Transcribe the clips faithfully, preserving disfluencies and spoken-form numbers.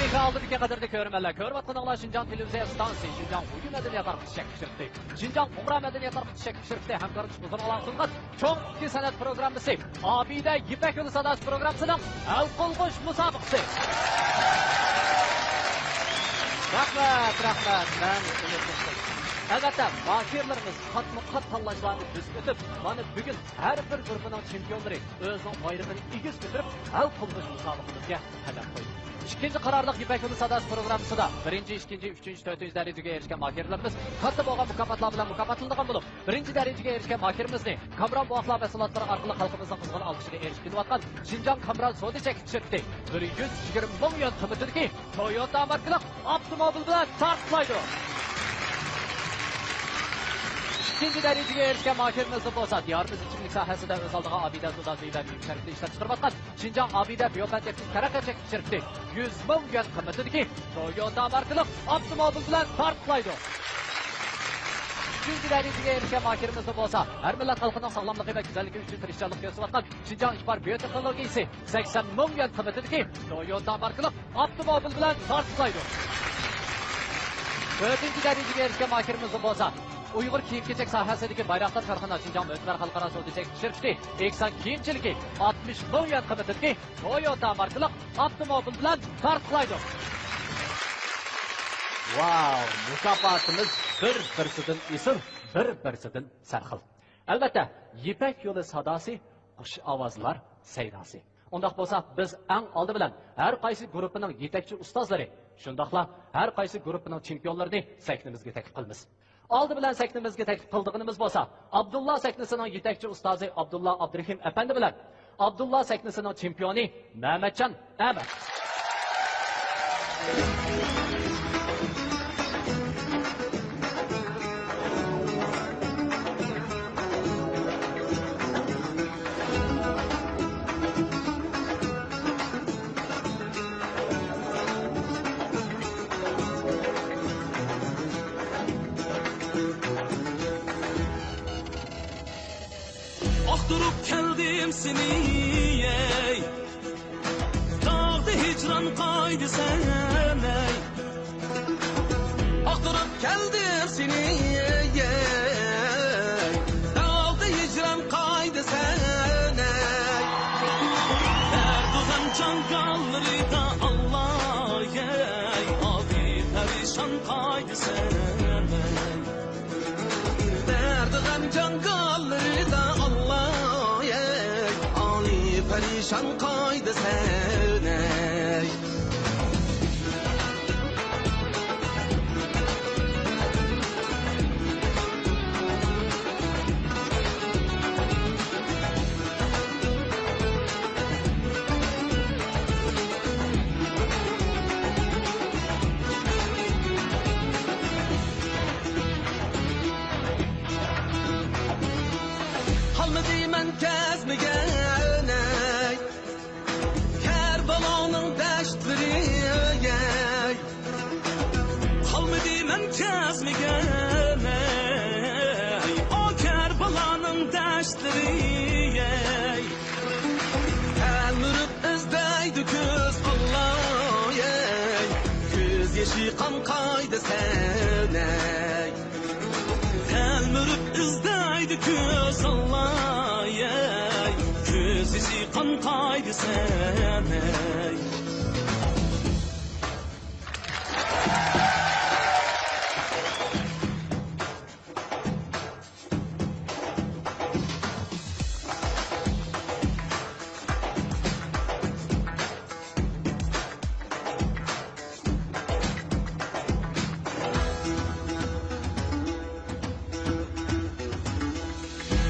ئالدىدىكى قەدىردىكى كۆرۈرمەنلەر، كۆرۈۋاتقىنىڭلار شىنجاڭ تېلېۋىزىيە ئىستانسىسى، شىنجاڭ ئۇيۇن مەدەنىيەت تارقىتىش چەكلىك شىركىتى، شىنجاڭ ئۇيغۇر مەدەنىيەت تارقىتىش چەكلىك شىركىتى ھەمكارلىقىدا ئىشقا ئاشۇرۇلغان چوڭ ئىككى سەنئەت پروگراممىسى، ئابىدە يىپەك يولى ساداسى پروگراممىسىنىڭ ھەل قىلغۇچ مۇسابىقىسى. رەھمەت، رەھمەت. مەن ئەلۋەتتە، ماھىرلىرىمىز قاتمۇ قات تاللاشلارنى بۆسۈپ ئۆتۈپ، مانا بۈگۈن ھەر بىر گۇرۇپپىنىڭ چېمپىيونلىرى ئۆزىنىڭ بايرىقىنى ئېگىز كۆتۈرۈپ، ھەل قىلغۇچ مۇسابىقىمىزگە قەدەم قويدى. ئىككىنچى قارارلىق يىپەك يولى ساداسى پروگراممىسىدا بىرىنچى، ئىككىنچى، ئۈچىنچى، تۆتىنچى دەرىجىگە ئېرىشكەن ماھىرلىرىمىز كاتتا بولغان مۇكاپاتلار بىلەن مۇكاپاتلىنىدىغان بولۇپ، بىرىنچى دەرىجىگە ئېرىشكەن ماھىرىمىزنى كامران بوۋاقلار مەھسۇلاتلىرى ئارقىلىق خەلقىمىزنىڭ قىزغىن ئالقىشىغا ئېرىشىپ كېلىۋاتقان شىنجاڭ كامران سودا چەكلىك شىركىتى بىر يۈز يىگىرمە مىڭ يۈەن قىممىتىدىكى تويوتا ماركىلىق ئاپتوموبىل بىلەن تارتۇقلايدۇ. ئىككىنچى دەرىجىگە ئېرىشكەن ماھىرىمىزدىن بولسا، دىيارىمىز ئىچىملىك ساھەسىدە ئۆز ئالدىغا ئابىدە سودا زېيىۋە مېۋە شەربىتى ئىشلەپچىقىرىۋاتقان شىنجاڭ ئابىدە بىيوبىيوتېخنىك تەرەققىيات چەكلىك شىركىتى يۈز مىڭ يۈەن قىممىتىدىكى تويوتا ماركىلىق ئاپتوموبىل بىلەن تارتۇقلايدۇ. ئۈچىنچى دەرىجىگە ئېرىشكەن ماھىرىمىزدىن بولسا، ھەر مىللەت خەلقىنىڭ ساغلاملىقى ۋە گۈزەللىكى ئۈچۈن تىرىشچانلىق كۆرسىتىۋاتقان شىنجاڭ ئىپار بىيوتېخنولوگىيىسى سەكسەن مىڭ يۈەن قىممىتىدىكى تويوتا ماركىلىق ئاپتوموبىل بىلەن تارتۇقلايدۇ. تۆتىنچى دەرىجىگە ئېرىشكەن ماھىرىمىزدىن بولسا، ئۇيغۇر كىيىم-كېچەك ساھەسىدىكى بايراقدار كارخانا شىنجاڭ مۆتىۋەر خەلقئارا سودا چەكلىك شىركىتى ئېھسان كىيىمچىلىكى ئاتمىش مىڭ يۈەن قىممىتىدىكى تويوتا ماركىلىق ئاپتوموبىل بىلەن تارتۇقلايدۇ. ۋاۋ، مۇكاپاتىمىز بىر-بىرسىدىن ئېسىل، بىر-بىرسىدىن سەرخىل. ئەلۋەتتە، يىپەك يولى ساداسى خۇش ئاۋازلار سەيداسى. ئۇنداق بولسا، بىز ئەڭ ئالدى بىلەن ھەر قايسى گۇرۇپپىنىڭ يېتەكچى ئۇستازلىرى، شۇنداقلا ھەر قايسى گۇرۇپپىنىڭ چېمپىيونلىرىنى سەھنىمىزگە تەكلىپ قىلىمىز. ئالدى بىلەن سەھنىمىزگە تەكلىپ قىلىدىغىنىمىز بولسا، ئابدۇللا سەھنىسىنىڭ يېتەكچى ئۇستازى ئابدۇللا ئابدۇرېھىم ئەپەندى بىلەن ئابدۇللا سەھنىسىنىڭ چېمپىيونى مەمەتجان ئەمەت. ئاختۇرۇپ كەلدىم سېنى، ئەي، داغدا ھىجران قايدى سەن، ئەي. ئاختۇرۇپ كەلدىم سېنى، ئەي، داغدا ھىجران قايدى سەن، ئەي. دەردۇ غەم جاڭگاللىرىدا ئاللاي، ئەي، ئالدى پەرىشان قايدى سەن، ئەي. دەردۇ غەم جاڭگاللىرىدا ئاللاي، ئەي، ئالدى پەرىشان قايدى سەن، ئەي. قالمىدى مەن كەزمىگەن، ئەي، كەربەلانىڭ دەشتلىرى، ئەي. قالمىدى مەن كەزمىگەن، ئەي، ئا كەربەلانىڭ دەشتلىرى، ئەي. تەلمۈرۈپ ئىزدەيدۇ كۆز، ئاللاي، ئەي. كۆز يېشى قان قايدى سەن، ئەي. تەلمۈرۈپ ئىزدەيدۇ كۆز، ئاللاي، ئەي. كۆز يېشى قان قايدى سەن، ئەي.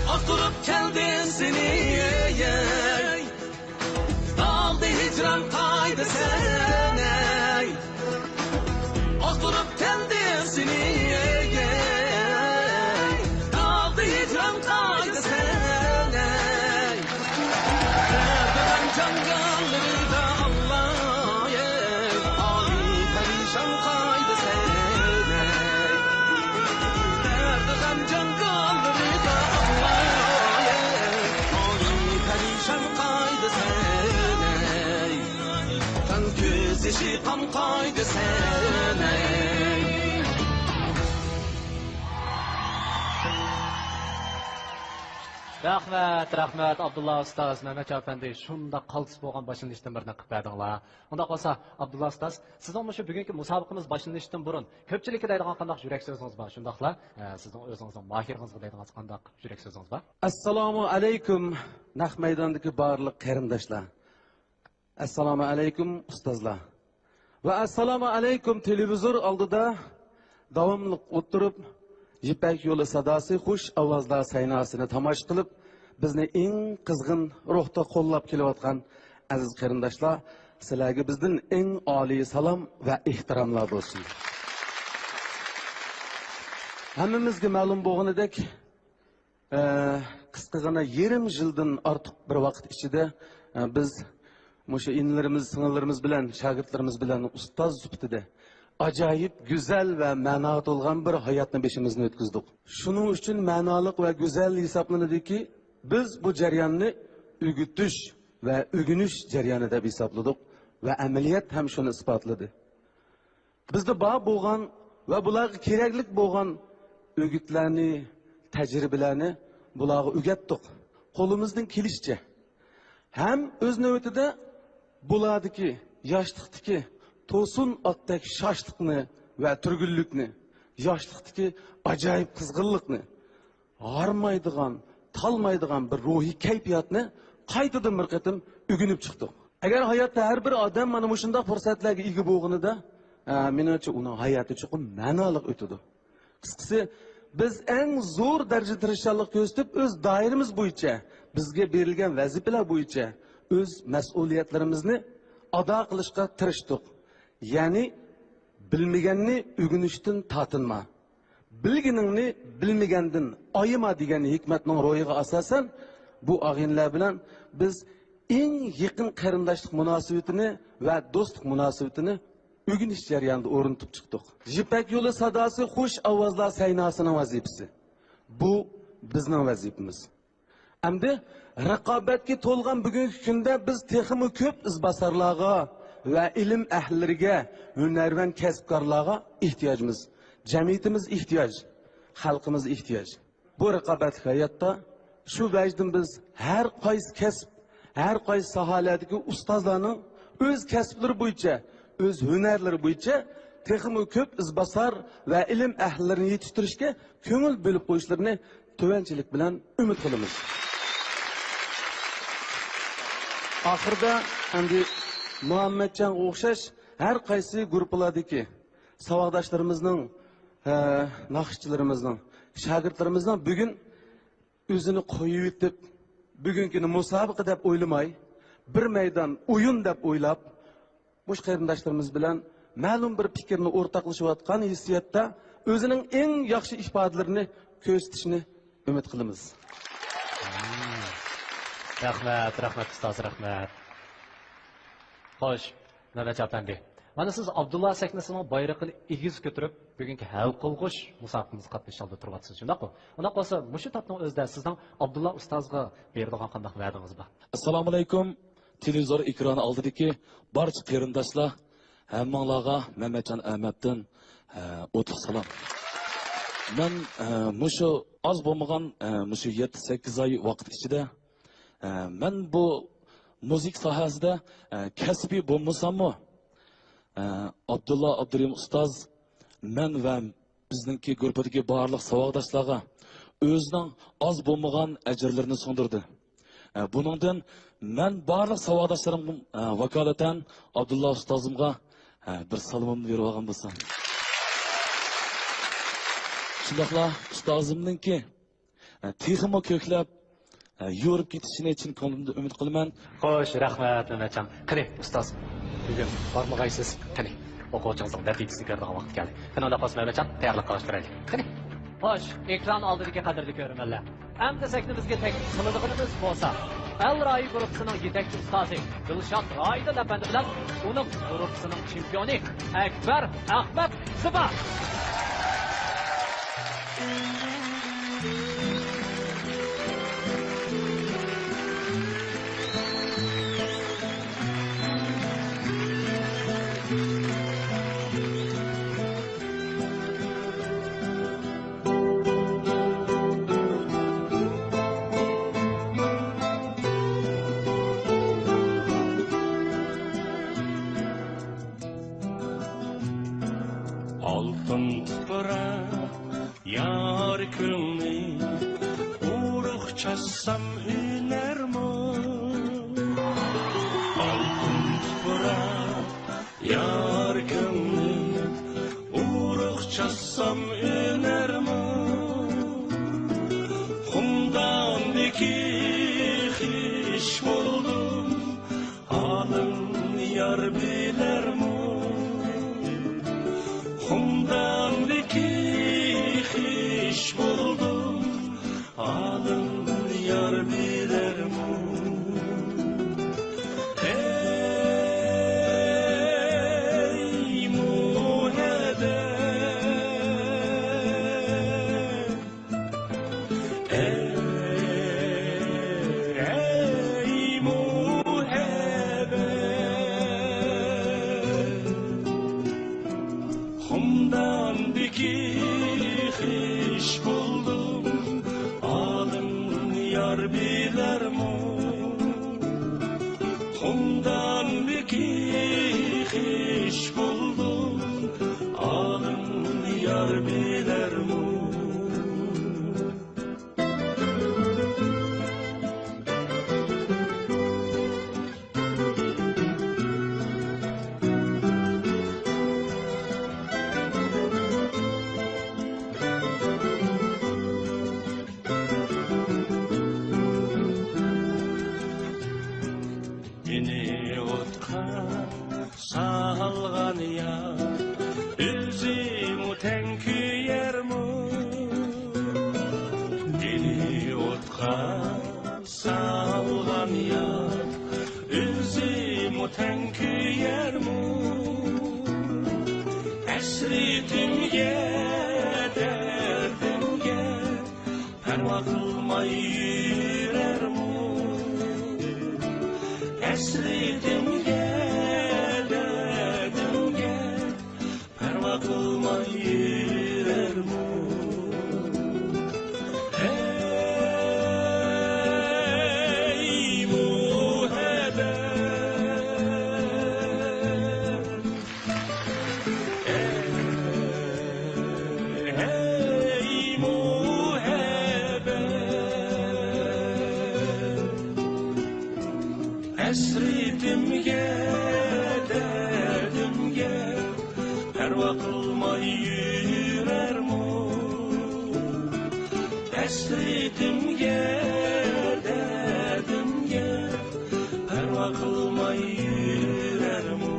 ئاختۇرۇپ كەلدىم سېنى، ئەي، ئەي. داغدا ھىجران قايدى سەن، ئەي. ئاختۇرۇپ كەلدىم سېنى، ئەي، ئەي. داغدا ھىجران قايدى سەن، ئەي. دەردى غەم جاڭگاللىرىدا ئاللاي، ئەي. ئالىي پەرىشان قايدى سەن، ئەي. دەردى غەم جاڭگاللىرىدا ئاللاي، ئەي. ئالىي پەرىشان قايدى سەن، ئەي. تەڭ كۆز قايدى سەنەي. رەھمەت، رەھمەت، ئابدۇللا ئۇستاز، مەمەتجان ئەپەندى، شۇنداق قالتىس بولغان باشلىنىشتىن بىرنى قىلىپ بەردىڭلار. ئۇنداق بولسا، ئابدۇللا ئۇستاز، سىزنىڭ مۇشۇ بۈگۈنكى مۇسابىقىمىز باشلىنىشتىن بۇرۇن كۆپچىلىككە دەيدىغان قانداق يۈرەك سۆزىڭىز بار؟ شۇنداقلا، ئە، سىزنىڭ ئۆزىڭىزنىڭ ماھىرىڭىزغا دەيدىغان قانداق يۈرەك سۆزىڭىز بار؟ ئەسسالامۇ ئەلەيكۇم، نەق مەيداندىكى بارلىق قېرىنداشلار. ئەسسالامۇ ئەلەيكۇم، ئۇستازلار. ۋە ئەسسالامۇ ئەلەيكۇم، تېلېۋىزور ئالدىدا داۋاملىق ئولتۇرۇپ، يىپەك يولى ساداسى، خۇش ئاۋازلار سەيناسىنى تاماشا قىلىپ، بىزنى ئەڭ قىزغىن روھتا قوللاپ كېلىۋاتقان ئەزىز قېرىنداشلار، سىلەرگە بىزدىن ئەڭ ئالىي سالام ۋە ئېھتىراملار بولسۇن. ھەممىمىزگە مەلۇم بولغىنىدەك، ئە، قىسقىغىنا يېرىم يىلدىن ئارتۇق بىر ۋاقىت ئىچىدە، ئە، بىز مۇشۇ ئىنىلىرىمىز، سىڭىللىرىمىز بىلەن، شاگىرتلىرىمىز بىلەن ئۇستاز سۈپىتىدە ئاجايىپ گۈزەل ۋە مەناغا تولغان بىر ھاياتنى بېشىمىزدىن ئۆتكۈزدۇق. شۇنىڭ ئۈچۈن مەنالىق ۋە گۈزەل ھېسابلىنىدۇكى، بىز بۇ جەرياننى ئۆگىتىش ۋە ئۆگىنىش جەريانى دەپ ھېسابلىدۇق ۋە ئەمەلىيەت ھەم شۇنى ئىسپاتلىدى. بىزدە بار بولغان ۋە بۇلارغا كېرەكلىك بولغان ئۆگۈتلەرنى، تەجرىبىلەرنى بۇلارغا ئۆگەتتۇق، قولىمىزدىن كېلىشىچە. ھەم ئۆز نۆۋىتىدە بۇلاردىكى ياشلىقتىكى توسۇن ئاتتەك شاشلىقنى ۋە تۈرگۈنلۈكنى، ياشلىقتىكى ئاجايىپ قىزغىنلىقنى، ھارمايدىغان، تالمايدىغان بىر روھىي كەيپىياتنى قايتىدىن بىر قېتىم ئۆگىنىپ چىقتۇق. ئەگەر ھاياتتا ھەر بىر ئادەم مانا مۇشۇنداق پۇرسەتلەرگە ئىگە بولغىنىدا، ئە، مېنىڭچە ئۇنىڭ ھاياتى چوقۇم مەنالىق ئۆتىدۇ. قىسقىسى، بىز ئەڭ زور دەرىجىدە تىرىشچانلىق كۆرسىتىپ، ئۆز دائىرىمىز بويىچە، بىزگە بېرىلگەن ۋەزىپىلەر بويىچە ئۆز مەسئۇلىيەتلىرىمىزنى ئادا قىلىشقا تىرىشتۇق. يەنى، بىلمىگەننى ئۆگىنىشتىن تارتىنما. بىلگىنىڭنى بىلمىگەندىن ئايىما دېگەن ھېكمەتنىڭ روھىغا ئاساسەن، بۇ ئاغىنىلەر بىلەن بىز ئەڭ يېقىن قېرىنداشلىق مۇناسىۋىتىنى ۋە دوستلۇق مۇناسىۋىتىنى ئۆگىنىش جەريانىدا ئورنىتىپ چىقتۇق. يىپەك يولى ساداسى خۇش ئاۋازلار سەيناسىنىڭ ۋەزىپىسى. بۇ بىزنىڭ ۋەزىپىمىز. ئەمدى رىقابەتكە تولغان بۈگۈنكى كۈندە بىز تېخىمۇ كۆپ ئىزباسارلارغا ۋە ئىلىم ئەھلىلىرىگە، ھۈنەرۋەن كەسىپكارلارغا ئېھتىياجمىز. جەمئىيىتىمىز ئېھتىياج، خەلقىمىز ئېھتىياج. بۇ رىقابەتلىك ھاياتتا شۇ ۋەجدىن بىز ھەر قايسى كەسىپ، ھەر قايسى ساھەلەردىكى ئۇستازلارنىڭ ئۆز كەسىپلىرى بويىچە، ئۆز ھۈنەرلىرى بويىچە تېخىمۇ كۆپ ئىزباسار ۋە ئىلىم ئەھلىلىرىنى يېتىشتۈرۈشكە كۆڭۈل بۆلۈپ قويۇشلىرىنى تۆۋەنچىلىك بىلەن ئۈمىد قىلىمىز. ئاخىرىدا ئەمدى مۇھەممەتجانغا ئوخشاش ھەر قايسى گۇرۇپپىلاردىكى ساۋاقداشلىرىمىزنىڭ، ھە، ناخشىچىلىرىمىزنىڭ، شاگىرتلىرىمىزنىڭ بۈگۈن ئۆزىنى قويۇۋېتىپ، بۈگۈنكىنى مۇسابىقە دەپ ئويلىماي، بىر مەيدان ئويۇن دەپ ئويلاپ، مۇشۇ قېرىنداشلىرىمىز بىلەن مەلۇم بىر پىكىرنى ئورتاقلىشىۋاتقان ھېسسىياتتا ئۆزىنىڭ ئەڭ ياخشى ئىپادىلىرىنى كۆرسىتىشىنى ئۈمىد قىلىمىز. رەھمەت، رەھمەت ئۇستاز، رەھمەت. خوش، مەمەتجان ئەپەندى، مانا سىز ئابدۇللا سەھنىسىنىڭ بايرىقىنى ئېگىز كۆتۈرۈپ، بۈگۈنكى ھەل قىلغۇچ مۇسابىقىمىزگە قاتنىشىش ئالدىدا تۇرۇۋاتىسىز، شۇنداققۇ؟ ئۇنداق بولسا، مۇشۇ تاپنىڭ ئۆزىدە سىزنىڭ ئابدۇللا ئۇستازغا بېرىدىغان قانداق ۋەدىڭىز بار؟ ئەسسالامۇئەلەيكۇم، تېلېۋىزور ئېكرانى ئالدىدىكى بارچە قېرىنداشلار، ھەممىڭلارغا مەمەتجان ئەمەتتىن، ئە، ئوتلۇق سالام. مەن، ئە، مۇشۇ ئاز بولمىغان، ئە، مۇشۇ يەتتە، سەككىز ئاي ۋاقىت ئىچىدە، ئە، مەن بۇ مۇزىكا ساھەسىدە، ئە، كەسپىي بولمىساممۇ، ئە، ئابدۇللا ئابدۇرېھىم ئۇستاز مەن ۋە بىزنىڭكى گۇرۇپپىدىكى بارلىق ساۋاقداشلارغا ئۆزىنىڭ ئاز بولمىغان ئەجىرلىرىنى سىڭدۈردى. ئە، بۇنىڭدىن مەن بارلىق ساۋاقداشلىرىمغا، ئە، ۋاكالىتەن ئابدۇللا ئۇستازىمغا، ئە، بىر سالىمىمنى بېرىۋالغان بولسام. شۇنداقلا ئۇستازىمنىڭكى، ئە، تېخىمۇ كۆكلەپ، ئە، يورۇپ كېتىشىنى چىن كۆڭلۈمدىن ئۈمىد قىلىمەن. خوش، رەھمەت، مەمەتجان. قېنى، ئۇستاز، بۈگۈن بارمىغايسىز. قېنى، ئوقۇغۇچىڭىزنىڭ نەتىجىسىنى كۆرىدىغان ۋاقىت كەلدى. قېنى، ئۇنداق بولسا، مەمەتجان، تەييارلىق قىلىشتۇرايلى. قېنى. خوش، ئېكران ئالدىدىكى قەدىرلىك كۆرۈرمەنلەر. ئەمدى سەھنىمىزگە تەكلىپ قىلىدىغىنىمىز بولسا، ئەل رايى گۇرۇپپىسىنىڭ يېتەكچى ئۇستازى دىلشات رايىدىن ئەپەندى بىلەن ئۇنىڭ گۇرۇپپىسىنىڭ چېمپىيونى ئەكبەر ئەخمەت زىبا. چاچسام ئۈنەرمۇ؟ ئالتۇن تۇپراق يار كۆڭلۈم، ئۇرۇق چاچسام ئۈنەرمۇ؟ قۇمداندىكى خىش بولدۇم، ئالىم يار بىلەرمۇ؟ قۇمداندىكى خىش بولدۇم، ئالىم يار بىلەرمۇ؟ ئەي مۇھەببەت، ئەي، ئەي مۇھەببەت، قۇمداندىكى خىش بولدۇم، ئالىم يار بىلەرمۇ؟ قۇمداندىكى خىش بولدۇم، ئالىم يار بىلەرمۇ؟ مېنى ئوتقا سالغان يار، ئۆزىمۇ تەڭ كۆيەرمۇ؟ مېنى ئوتقا سالغان يار، ئۆزىمۇ تەڭ كۆيەرمۇ؟ ھەسرىتىمگە، دەردىمگە پەرۋا قىلماي يۈرەرمۇ؟ ھەسرىتىمگە، دەردىمگە پەرۋا قىلماي يۈرەرمۇ؟ ھەي مۇھەببەت، ھەي مۇھەببەت، ھەسرىتىمگە، دەردىمگە پەرۋا قىلماي يۈرەرمۇ؟ ھەسرىتىمگە، دەردىمگە پەرۋا قىلماي يۈرەرمۇ؟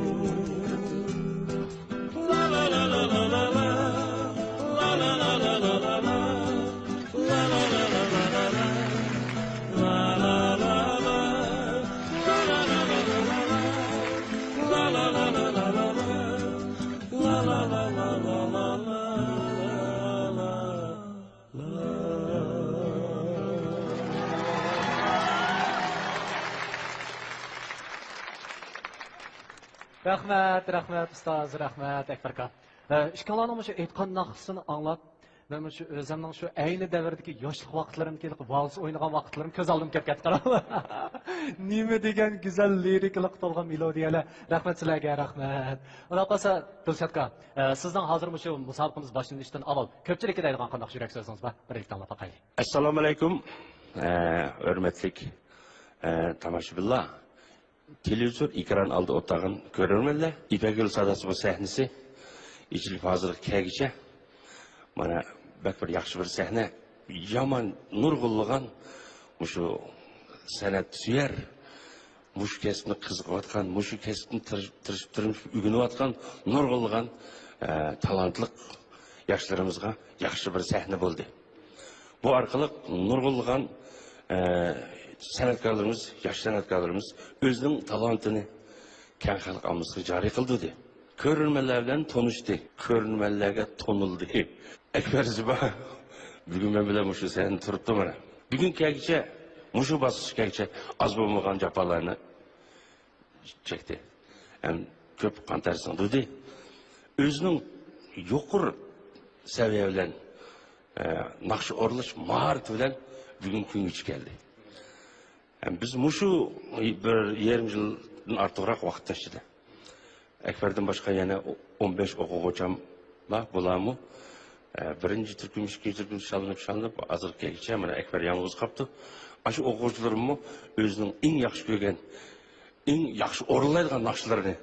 رەھمەت، رەھمەت، ئۇستاز، رەھمەت، ئەكبەر ئاكا. ئە، ئىككىڭلارنىڭ مۇشۇ ئېيتقان ناخشىسىنى ئاڭلاپ، مەن مۇشۇ ئۆزۈمنىڭ شۇ ئەينى دەۋردىكى ياشلىق ۋاقىتلىرىمدىكى ۋالس ئوينىغان ۋاقىتلىرىم كۆز ئالدىمغا كېلىپ كەتتى، قاراڭ. نېمە دېگەن گۈزەل لىرىكىلىق تولغان مېلودىيەلەر. رەھمەت سىلەرگە، رەھمەت. ئۇنداق بولسا، دىلشات ئاكا، ئە، سىزنىڭ ھازىر مۇشۇ مۇسابىقىمىز باشلىنىشتىن ئاۋۋال كۆپچىلىككە دەيدىغان قانداق يۈرەك سۆزىڭىز بار؟ بىرلىكتە ئاڭلاپ باقايلى. ئەسسالامۇئەلەيكۇم، ئە، ھۆرمەتلىك، ئە، تاماشىبىنلار. تېلېۋىزور ئېكران ئالدىدا ئولتۇرغان كۆرۈرمەنلەر، يىپەك يولى ساداسى بۇ سەھنىسى ئېچىلىپ ھازىرغا كەلگۈچە، مانا، بەك بىر ياخشى بىر سەھنە. يامان نۇرغۇنلىغان مۇشۇ سەنئەت سۆيەر، مۇشۇ كەسىپنى قىزىقىۋاتقان، مۇشۇ كەسىپنى تىرىشىپ، تىرىشىپ، تىرىشىپ ئۆگىنىۋاتقان نۇرغۇنلىغان، ئە، تالانتلىق ياشلىرىمىزغا ياخشى بىر سەھنە بولدى. بۇ ئارقىلىق نۇرغۇنلىغان، ئە، سەنئەتكارلىرىمىز، ياش سەنئەتكارلىرىمىز ئۆزىنىڭ تالانتىنى كەڭ خەلق ئاممىسىغا جارى قىلدۇردى. كۆرۈرمەنلەر بىلەن تونۇشتى، كۆرۈرمەنلەرگە تونۇلدى. ئەكبەر زىبا بۈگۈن مەن بىلەن مۇشۇ سەھنىدە تۇرۇپتۇ مانا. بۈگۈن كەلگۈچە، مۇشۇ باسقۇچقا كەلگۈچە ئاز بولمىغان جاپالارنى چەكتى. ھەم كۆپ قان تەر سىڭدۈردى. ئۆزىنىڭ يۇقىرى سەۋىيە بىلەن، ئە، ناخشا ئورۇنلاش ماھارىتى بىلەن بۈگۈنكى كۈنگىچە كەلدى. ھەم بىز مۇشۇ بىر يېرىم يىلدىن ئارتۇقراق ۋاقىتنىڭ ئىچىدە ئەكبەردىن باشقا يەنە ئون بەش ئوقۇغۇچام بار. بۇلارمۇ، ئە، بىرىنچى تۈركۈم، ئىككىنچى تۈركۈم شاللىنىپ، شاللىنىپ، ھازىرغا كەلگۈچە مانا ئەكبەر يالغۇز قاپتۇ. ئاشۇ ئوقۇغۇچىلىرىممۇ ئۆزىنىڭ ئەڭ ياخشى كۆرگەن، ئەڭ ياخشى ئورۇنلايدىغان ناخشىلىرىنى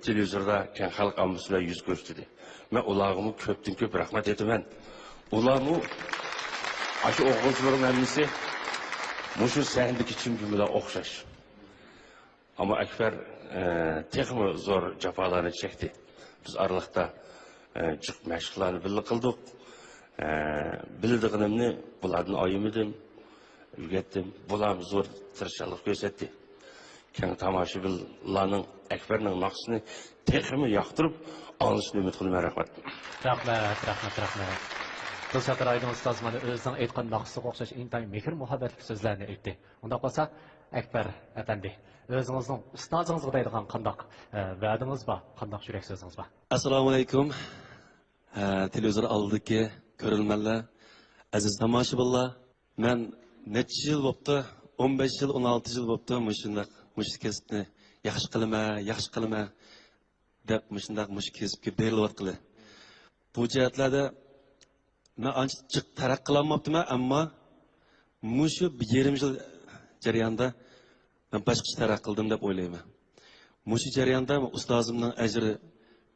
تېلېۋىزوردا كەڭ خەلق ئاممىسى بىلەن يۈز كۆرسىتىدى. مەن ئۇلارغىمۇ كۆپتىن كۆپ رەھمەت ئېيتىمەن. ئۇلارمۇ، ئاشۇ ئوقۇغۇچىلىرىم ھەممىسى مۇشۇ سەھنىدىكى چېمپىيون بىلەن ئوخشاش. ئەمما ئەكبەر، ئە، تېخىمۇ زور جاپالارنى چەكتى. بىز ئارىلىقتا، ئە، جىق مەشىقلەرنى بىللە قىلدۇق. ئە، بىلىدىغىنىمنى بۇلاردىن ئايىمىدىم، ئۆگەتتىم. بۇلارمۇ زور تىرىشچانلىق كۆرسەتتى. كەڭ تاماشىبىنلارنىڭ ئەكبەرنىڭ ناخشىسىنى تېخىمۇ ياقتۇرۇپ ئاڭلىشىنى ئۈمىد قىلىمەن. رەھمەت. رەھمەت، رەھمەت، رەھمەت. دىلشات رايدىن ئۇستاز مانا ئۆزىنىڭ ئېيتقان ناخشىسىغا ئوخشاش ئىنتايىن مېھىر-مۇھەببەتلىك سۆزلەرنى ئېيتتى. ئۇنداق بولسا، ئەكبەر ئەپەندى، ئۆزىڭىزنىڭ ئۇستازىڭىزغا دەيدىغان قانداق، ئە، ۋەدىڭىز بار، قانداق يۈرەك سۆزىڭىز بار؟ ئەسسالامۇئەلەيكۇم. ئە، تېلېۋىزور ئالدىدىكى كۆرۈرمەنلەر، ئەزىز تاماشىبىنلار، مەن نەچچە يىل بوپتۇ، ئون بەش يىل، ئون ئالتە يىل بوپتۇ مۇشۇنداق، مۇشۇ كەسىپنى ياخشى قىلىمەن، ياخشى قىلىمەن دەپ مۇشۇنداق مۇشۇ كەسىپكە بېرىلىۋاتقىلى. بۇ جەھەتلەردە مەن ئانچە جىق تەرەققىي قىلالماپتىمەن، ئەمما مۇشۇ بىر يېرىم يىل جەريانىدا مەن باشقىچە تەرەققىي قىلدىم دەپ ئويلايمەن. مۇشۇ جەرياندا ئۇستازىمنىڭ ئەجرى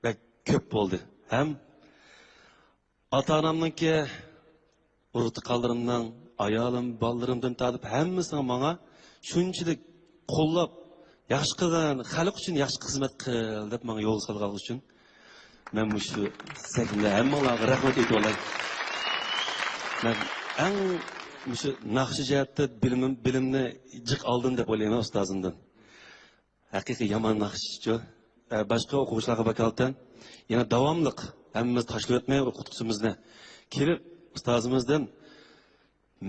بەك كۆپ بولدى. ھەم ئاتا-ئانامنىڭكى، ئۇرۇق-تۇغقانلىرىمنىڭ، ئايالىم، بالىلىرىمدىن تارتىپ ھەممىسىنىڭ ماڭا شۇنچىلىك قوللاپ، «ياخشى قىلغىن، خەلق ئۈچۈن ياخشى خىزمەت قىل» دەپ ماڭا يول سالغانلىقى ئۈچۈن مەن مۇشۇ سەھنىدە ھەممىڭلارغا رەھمەت ئېيتىۋالاي. مەن ئەڭ مۇشۇ ناخشا جەھەتتە بىلىمىم، بىلىمنى جىق ئالدىم دەپ ئويلايمەن ئۇستازىمدىن. ھەقىقىي يامان ناخشىچۇ. ئە، باشقا ئوقۇغۇچىلارغا ۋاكالىتەن يەنە داۋاملىق ھەممىمىز تاشلىۋەتمەي ئوقۇتقۇچىمىزنى كېلىپ ئۇستازىمىزدىن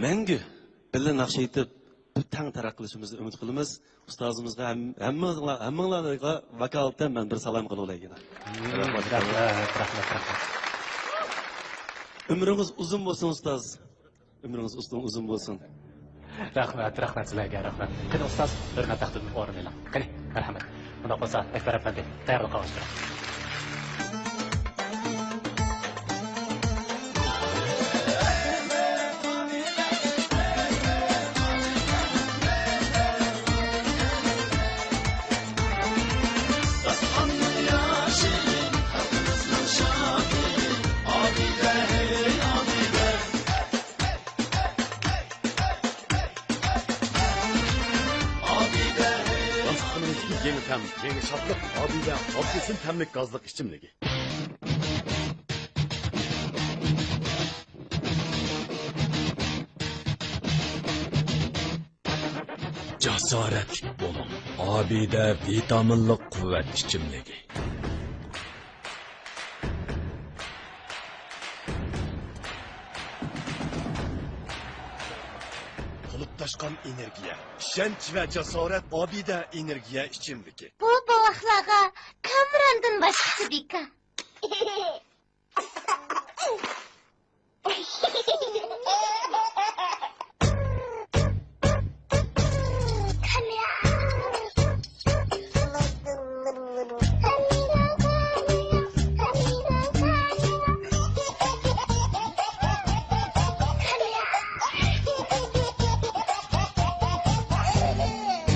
مەڭگۈ بىللە ناخشا ئېيتىپ، بىر تەڭ تەرەققىي قىلىشىمىزنى ئۈمىد قىلىمىز. ئۇستازىمىزغا ھەم-، ھەممىڭلار، ھەممىڭلارغا ۋاكالىتەن مەن بىر سالام قىلىۋالاي يەنە. مم، رەھمەت، رەھمەت، رەھمەت. ئۆمرىڭىز ئۇزۇن بولسۇن، ئۇستاز. ئۆمرىڭىز ئۇزۇن، ئۇزۇن بولسۇن. رەھمەت، رەھمەت سىلەرگە، رەھمەت. قېنى ئۇستاز، ھۆرمەت تەختىدىن ئورۇن ئېلىڭ. قېنى، مەرھەمەت. ئۇنداق بولسا، ئەكبەر ئەپەندى، تەييارلىق قىلىڭ. داستىخىنىمىزدىكى يېڭى تەم، يېڭى شادلىق، ئابىدە ئاپېلسىن تەملىك گازلىق ئىچىملىكى. جاسارەتلىك بولۇڭ، ئابىدە ۋىتامىنلىق قۇۋۋەت ئىچىملىكى. قۇلۇپلاشقان ئېنېرگىيە، ئىشەنچ ۋە جاسارەت، ئابىدە ئېنېرگىيە ئىچىملىكى. بۇ بوۋاقلارغا كامراندىن باشقىسى بىكار.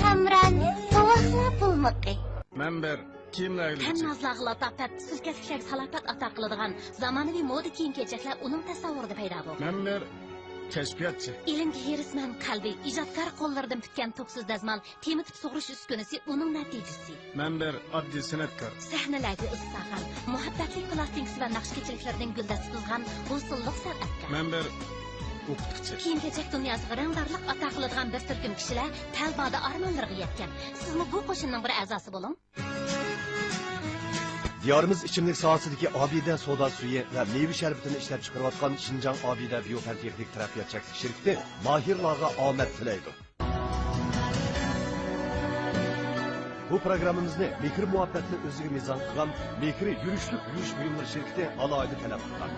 كامران، بوۋاقلار بولمىقى. مەنبەر، كىيىملەرگە تەن نازلارغا لاتاپەت، سۈلكەتلىكلەرگە سالاپەت ئاتا قىلىدىغان زامانىۋى مودا كىيىم-كېچەكلەر ئۇنىڭ تەسەۋۋۇرىدا پەيدا بولغان. مەنبەر، كەشپىياتچى. ئىلىمگە ھېرىسمەن قەلبى، ئىجادكار قوللىرىدىن پۈتكەن توكسىز دەزمال، تېمىتىپ سۇغۇرۇش ئۈسكۈنىسى ئۇنىڭ نەتىجىسى. مەنبەر، ئاددىي سەنئەتكار. سەھنىلەرگە ئىز سالغان، مۇھەببەتلىك پىلاستىنكىسى ۋە ناخشا كېچىلىكلىرىدىن گۈلدەستە تۇزغان بۇ سىنلىق سەنئەتكار. مەنبەر، ئوقۇتقۇچى. كىيىم-كېچەك دۇنياسىغا رەڭدارلىق ئاتا قىلىدىغان بىر تۈركۈم كىشىلەر تەلۋادا ئارمانلىرىغا يەتكەن. سىزمۇ بۇ قوشۇننىڭ بىر ئەزاسى بولۇڭ. دىيارىمىز ئىچىملىك ساھەسىدىكى ئابىدە سودا سۈيى ۋە مېۋە شەربىتىنى ئىشلەپچىقىرىۋاتقان شىنجاڭ ئابىدە بىيو پەن تېخنىك تەرەققىيات چەكلىك شىركىتى ماھىرلارغا ئامەت تىلەيدۇ. بۇ پروگراممىمىزنى مېھىر-مۇھەببەتنى ئۆزىگە مىزان قىلغان مېھرى يۈرۈشلۈك يۇيۇش بۇيۇملىرى شىركىتى ئالاھىدە تەلەپ قىلغان.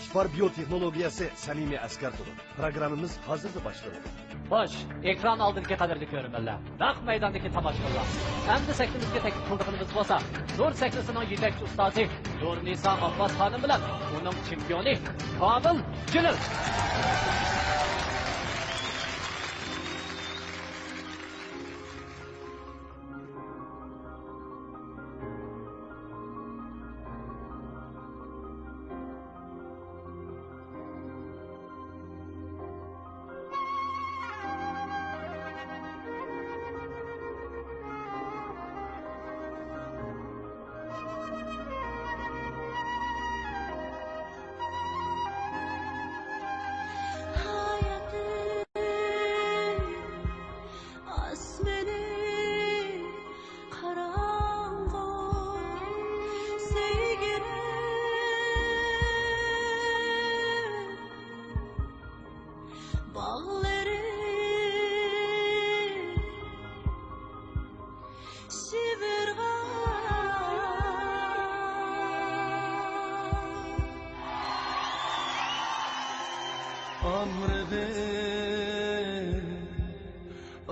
ئىپار بىيو تېخنولوگىيەسى سەمىمىي ئەسكەرتىدۇ. پروگراممىمىز ھازىرلا باشلىنىدۇ. خوش، ئېكران ئالدىدىكى قەدىرلىك كۆرۈرمەنلەر، نەق مەيداندىكى تاماشىبىنلار، ئەمدى سەھنىمىزگە تەكلىپ قىلىدىغىنىمىز بولسا، زور سەھنىسىنىڭ يېتەكچى ئۇستازى نۇرنىسا ئابباس خانىم بىلەن ئۇنىڭ چېمپىيونى كامىل جېلىل.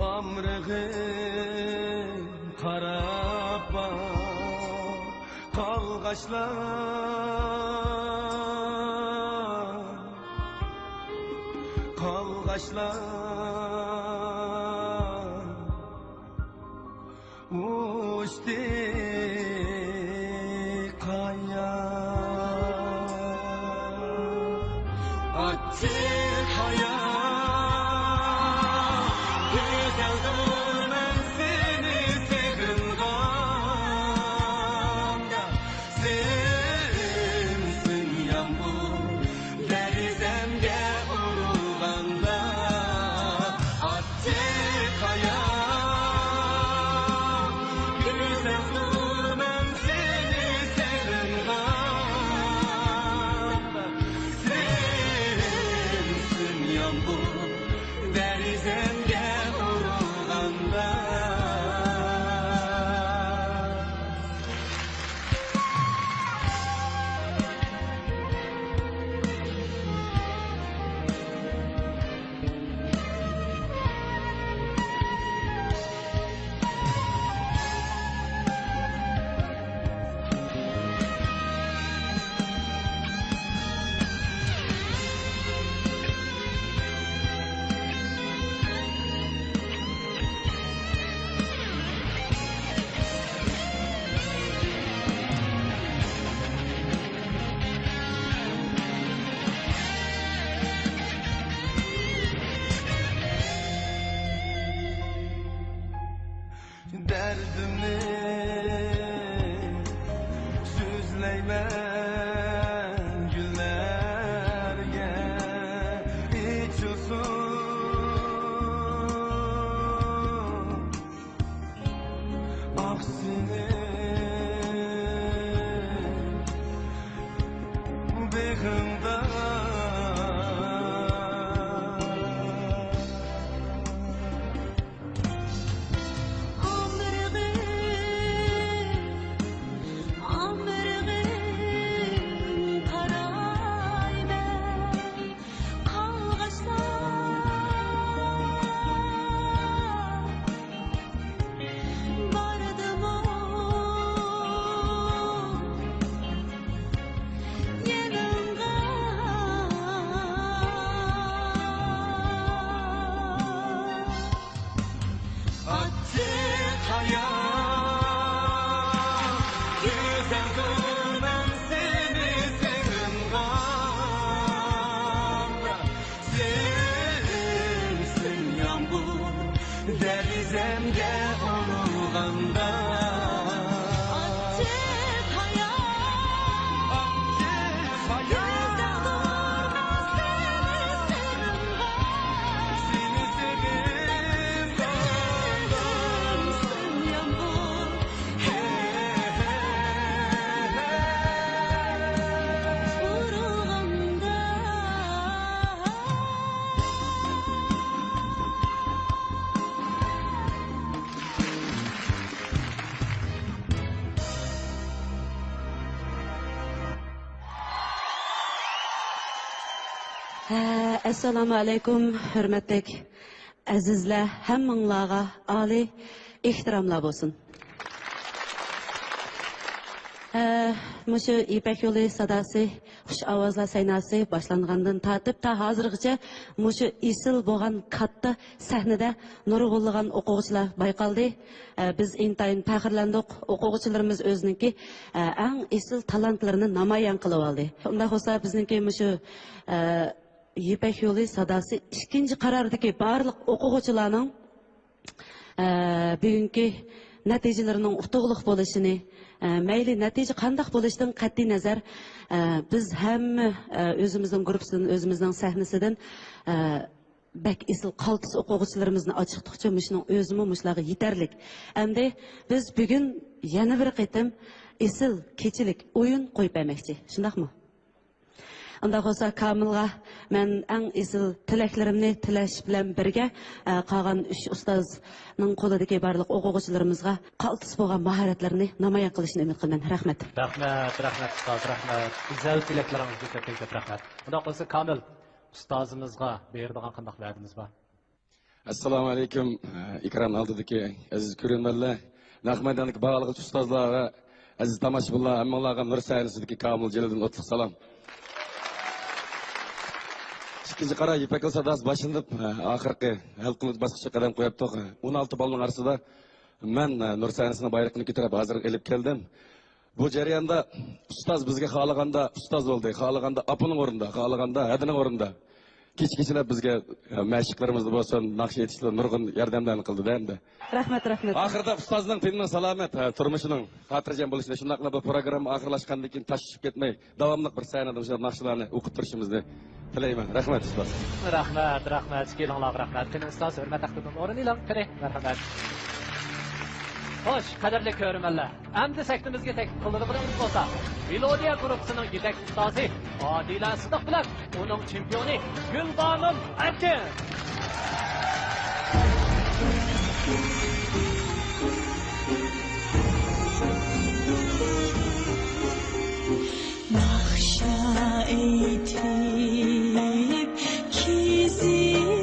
ئامرىغىن قاراپ باق، قالغاچلار، قالغاچلار. ئۇچتى قايا، ئاچچىق ھايا، گۈزەلدۇر مەن سېنى سېغىنغاندا. سىمسىم يامغۇر دېرىزەمگە ئۇرغاندا، ئاچچىق ھايا، گۈزەلدۇر مەن سېنى سېغىنغاندا. سىمسىم يامغۇر دېرىزەمگە ئۇرغاندا. دەردىمنى سۆزلەيمەن گۈللەرگە ئېچىلسۇن. ئاھ، سېنىڭ بېغىڭدا. ئامرىغىن، ئامرىغىن قارايمەن. قالغاچلار باردىمۇ يېنىڭغا؟ ئاچچىق ھايا، گۈزەلدۇر مەن سېنى سېغىنغاندا. سىمسىم يامغۇر دېرىزەمگە ئۇرغاندا. ئاچچىق ھايا، ئاچچىق ھايا، گۈزەلدۇر مەن سېنى سېغىنغاندا. سېنى سېغىنغاندا. سىمسىم يامغۇر ئۇرغاندا. ھە، ئەسسالامۇ ئەلەيكۇم، ھۆرمەتلىك ئەزىزلەر، ھەممىڭلارغا ئالىي ئېھتىراملار بولسۇن. ھە، مۇشۇ يىپەك يولى ساداسى، خۇش ئاۋازلار سەيناسى باشلانغاندىن تارتىپ تا ھازىرغىچە مۇشۇ ئېسىل بولغان كاتتا سەھنىدە نۇرغۇنلىغان ئوقۇغۇچىلار بايقالدى. ئە، بىز ئىنتايىن پەخىرلەندۇق. ئوقۇغۇچىلىرىمىز ئۆزىنىڭكى، ئە، ئەڭ ئېسىل تالانتلىرىنى نامايان قىلىۋالدى. ئۇنداق بولسا بىزنىڭكى مۇشۇ، ئە، يىپەك يولى ساداسى ئىككىنچى قارارىدىكى بارلىق ئوقۇغۇچىلارنىڭ، ئە، بۈگۈنكى نەتىجىلىرىنىڭ ئۇتۇقلۇق بولۇشىنى، ئە، مەيلى نەتىجە قانداق بولۇشىدىن قەتئىينەزەر، ئە، بىز ھەممە، ئە، ئۆزىمىزنىڭ گۇرۇپپىسىدىن، ئۆزىمىزنىڭ سەھنىسىدىن، ئە، بەك ئېسىل قالتىس ئوقۇغۇچىلىرىمىزنى ئاچىقتۇقچۇ، مۇشۇنىڭ ئۆزىمۇ مۇشۇلارغا يېتەرلىك. ئەمدى بىز بۈگۈن يەنە بىر قېتىم ئېسىل كېچىلىك ئويۇن قويۇپ بەرمەكچى. شۇنداقمۇ؟ ئۇنداق بولسا كامىلغا مەن ئەڭ ئېسىل تىلەكلىرىمنى تىلەش بىلەن بىرگە، ئە، قالغان ئۈچ ئۇستازنىڭ قولىدىكى بارلىق ئوقۇغۇچىلىرىمىزغا قالتىس بولغان ماھارەتلىرىنى نامايان قىلىشىنى ئۈمىد قىلىمەن. رەھمەت. رەھمەت، رەھمەت ئۇستاز، رەھمەت. گۈزەل تىلەكلىرىڭىزگە كۆپتىن كۆپ رەھمەت. ئۇنداق بولسا كامىل، ئۇستازىمىزغا بېرىدىغان قانداق ۋەدىمىز بار؟ ئەسسالامۇ ئەلەيكۇم، ئېكران ئالدىدىكى ئەزىز كۆرۈرمەنلەر، نەق مەيداندىكى باھالىغۇچى ئۇستازلار ۋە ئەزىز تاماشىبىنلار، ھەممىڭلارغا نۇر سەھنىسىدىكى كامىل جېلىلدىن ئوتلۇق سالام. ئىككىنچى قارا يىپەك يولى ساداسى باشلىنىپ، ئاخىرقى ھەل قىلىنىش باسقۇچىغا قەدەم قويۇپتۇق. ئون ئالتە بالىنىڭ ئارىسىدا مەن نۇر سەھنىسىنىڭ بايرىقىنى كۆتۈرۈپ ھازىرغا ئېلىپ كەلدىم. بۇ جەرياندا ئۇستاز بىزگە خالىغاندا ئۇستاز بولدى، خالىغاندا ئاپىنىڭ ئورنىدا، خالىغاندا ھەدىنىڭ ئورنىدا. كېچە-كېچىلەپ بىزگە، ئە، مەشىقلىرىمىزدا بولسۇن، ناخشا ئېيتىشتا نۇرغۇن ياردەملەرنى قىلدى دەمدە. رەھمەت، رەھمەت. ئاخىرىدا ئۇستازنىڭ تېنىنىڭ سالامەت، ھە، تۇرمۇشىنىڭ خاتىرجەم بولۇشىنى، شۇنداقلا بۇ پروگرامما ئاخىرلاشقاندىن كېيىن تاشلىشىپ كەتمەي، داۋاملىق بىر سەھنىدە مۇشۇنداق ناخشىلارنى ئوقۇپ تۇرۇشىمىزنى تىلەيمەن. رەھمەت، ئۇستاز. رەھمەت، رەھمەت. ئىككىلىڭلارغا رەھمەت. قېنى، ئۇستاز، ھۆرمەت تەختىدىن ئورۇن ئېلىڭ. قېنى، مەرھەمەت. خوش، قەدىرلىك كۆرۈرمەنلەر. ئەمدى سەھنىمىزگە تەكلىپ قىلىدىغىنىمىز بولسا، مېلودىيە گۇرۇپپىسىنىڭ يېتەكچى ئۇستازى ئادىلە سىدىق بىلەن ئۇنىڭ چېمپىيونى گۈلبانۇم ئەركىن. ناخشا ئېيتىپ كېزىپتىمەن،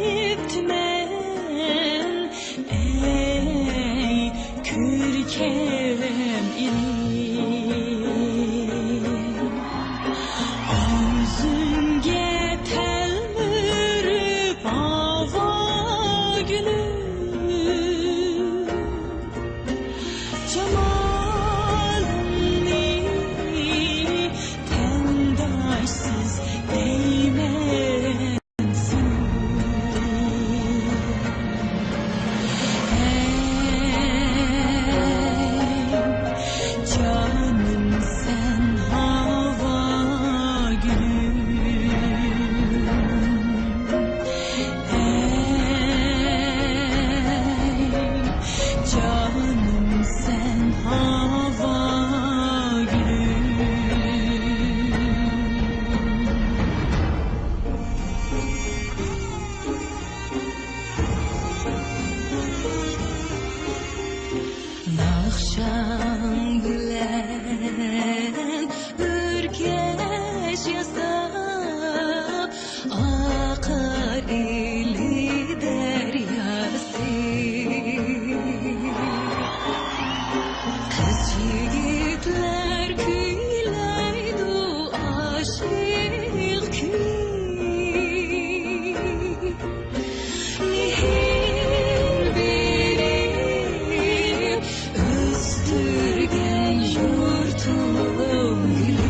ئەي كۆركەم ئىلىم، ئۆزۈڭگە تەلمۈرۈپ ھاۋا گۈلۈم، جامالىڭنى تەڭداشسىز دەيمەن. جانىم سەن ھاۋا گۈلۈم، ئەي جانىم سەن ھاۋا گۈلۈم. ناخشاڭ بىلەن ئۆركەش ياساپ، ئاقار ئىلى دەرياسى. قىز يىگىتلەر كۈيلەيدۇ ئاشىق كۈيى. مېھىر بېرىپ ئۆستۈرگەن يۇرتۇم گۈلى.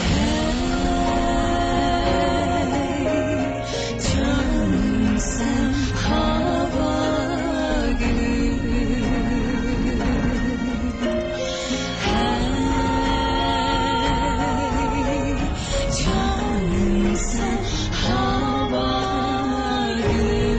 ھەي، جانىم سەن ھاۋا گۈلۈم. ھەي، جانىم سەن ھاۋا گۈلۈم.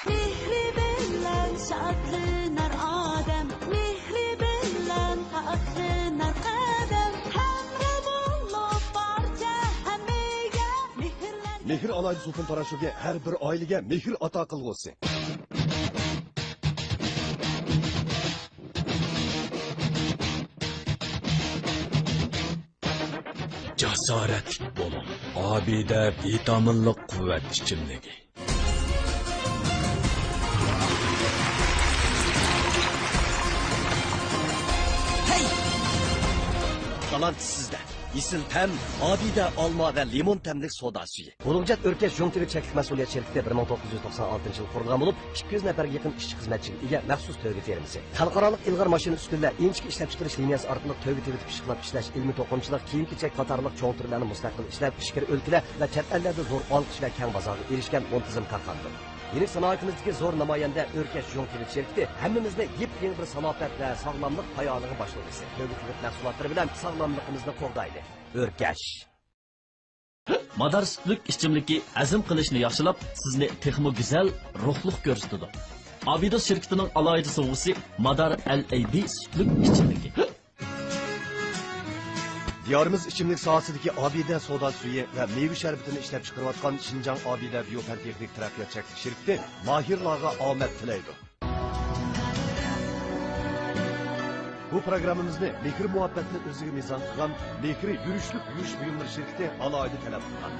مېھرى بىلەن شادلىنار ئادەم، مېھرى بىلەن پاكلىنار قەدەم، ھەمراھ بولۇپ بارچە ھەممىگە مېھىرلەر. مېھىر ئالاھىدە سۇپىن پاراشوكى ھەر بىر ئائىلىگە مېھىر ئاتا قىلغۇسى. جاسارەتلىك بولۇڭ. ئابىدە ۋىتامىنلىق قۇۋۋەت ئىچىملىكى. ھەي! تالانت سىزدە. ئېسىل تەم، ئابىدە ئالما ۋە لىمون تەملىك سودا سۈيى. ئۇلۇغبېگ ئۆركەش ژۇڭ تىۋىت چەكلىك مەسئۇلىيەت شىركىتى بىر مىڭ توققۇز يۈز توقسان ئالتىنچى يىلى قۇرۇلغان بولۇپ، ئىككى يۈز نەپەرگە يېقىن ئىشچى-خىزمەتچىگە ئىگە مەخسۇس تۆگە فېرمىسى. خەلقئارالىق ئىلغار ماشىنا ئۈسكۈنىلەر، ئىنچىكە ئىشلەپچىقىرىش لىنىيەسى ئارقىلىق تۆگە تېۋىتىپ پىششىقلاپ ئىشلەش ئىلمىي توقۇمىچىلىق، كىيىم-كېچەك قاتارلىق چوڭ تۈرلەرنى مۇستەقىل ئىشلەپ، ئىچكىرى ئۆلكىلەر ۋە چەت ئەللەردە زور ئالقىش ۋە كەڭ بازارغا ئېرىشكەن مۇنتىزىم كارخانىدۇر. يېڭى سانائىتىمىزدىكى زور نامايەندە ئۆركەش ژۇڭ تىۋىت شىركىتى ھەممىمىزنى يېپيېڭى بىر سالاپەت ۋە ساغلاملىق پايانىغا باشلىغۇسى. تۆگە تىۋىت مەھسۇلاتلىرى بىلەن ساغلاملىقىمىزنى قوغدايلى. ئۆركەش. مادار سۈتلۈك ئىچىملىكى ھەزىم قىلىشنى ياخشىلاپ، سىزنى تېخىمۇ گۈزەل، روھلۇق كۆرسىتىدۇ. ئابىدوس شىركىتىنىڭ ئالاھىدە سوۋغىسى مادار ئەل ئەيبى سۈتلۈك ئىچىملىكى. دىيارىمىز ئىچىملىك ساھەسىدىكى ئابىدە سودا سۈيى ۋە مېۋە شەربىتىنى ئىشلەپچىقىرىۋاتقان شىنجاڭ ئابىدە بىيو پەن تېخنىك تەرەققىيات چەكلىك شىركىتى ماھىرلارغا ئامەت تىلەيدۇ. بۇ پروگراممىمىزنى مېھىر-مۇھەببەتنى ئۆزىگە مىزان قىلغان مېھرى يۈرۈشلۈك يۇيۇش بۇيۇملىرى شىركىتى ئالاھىدە تەلەپ قىلغان.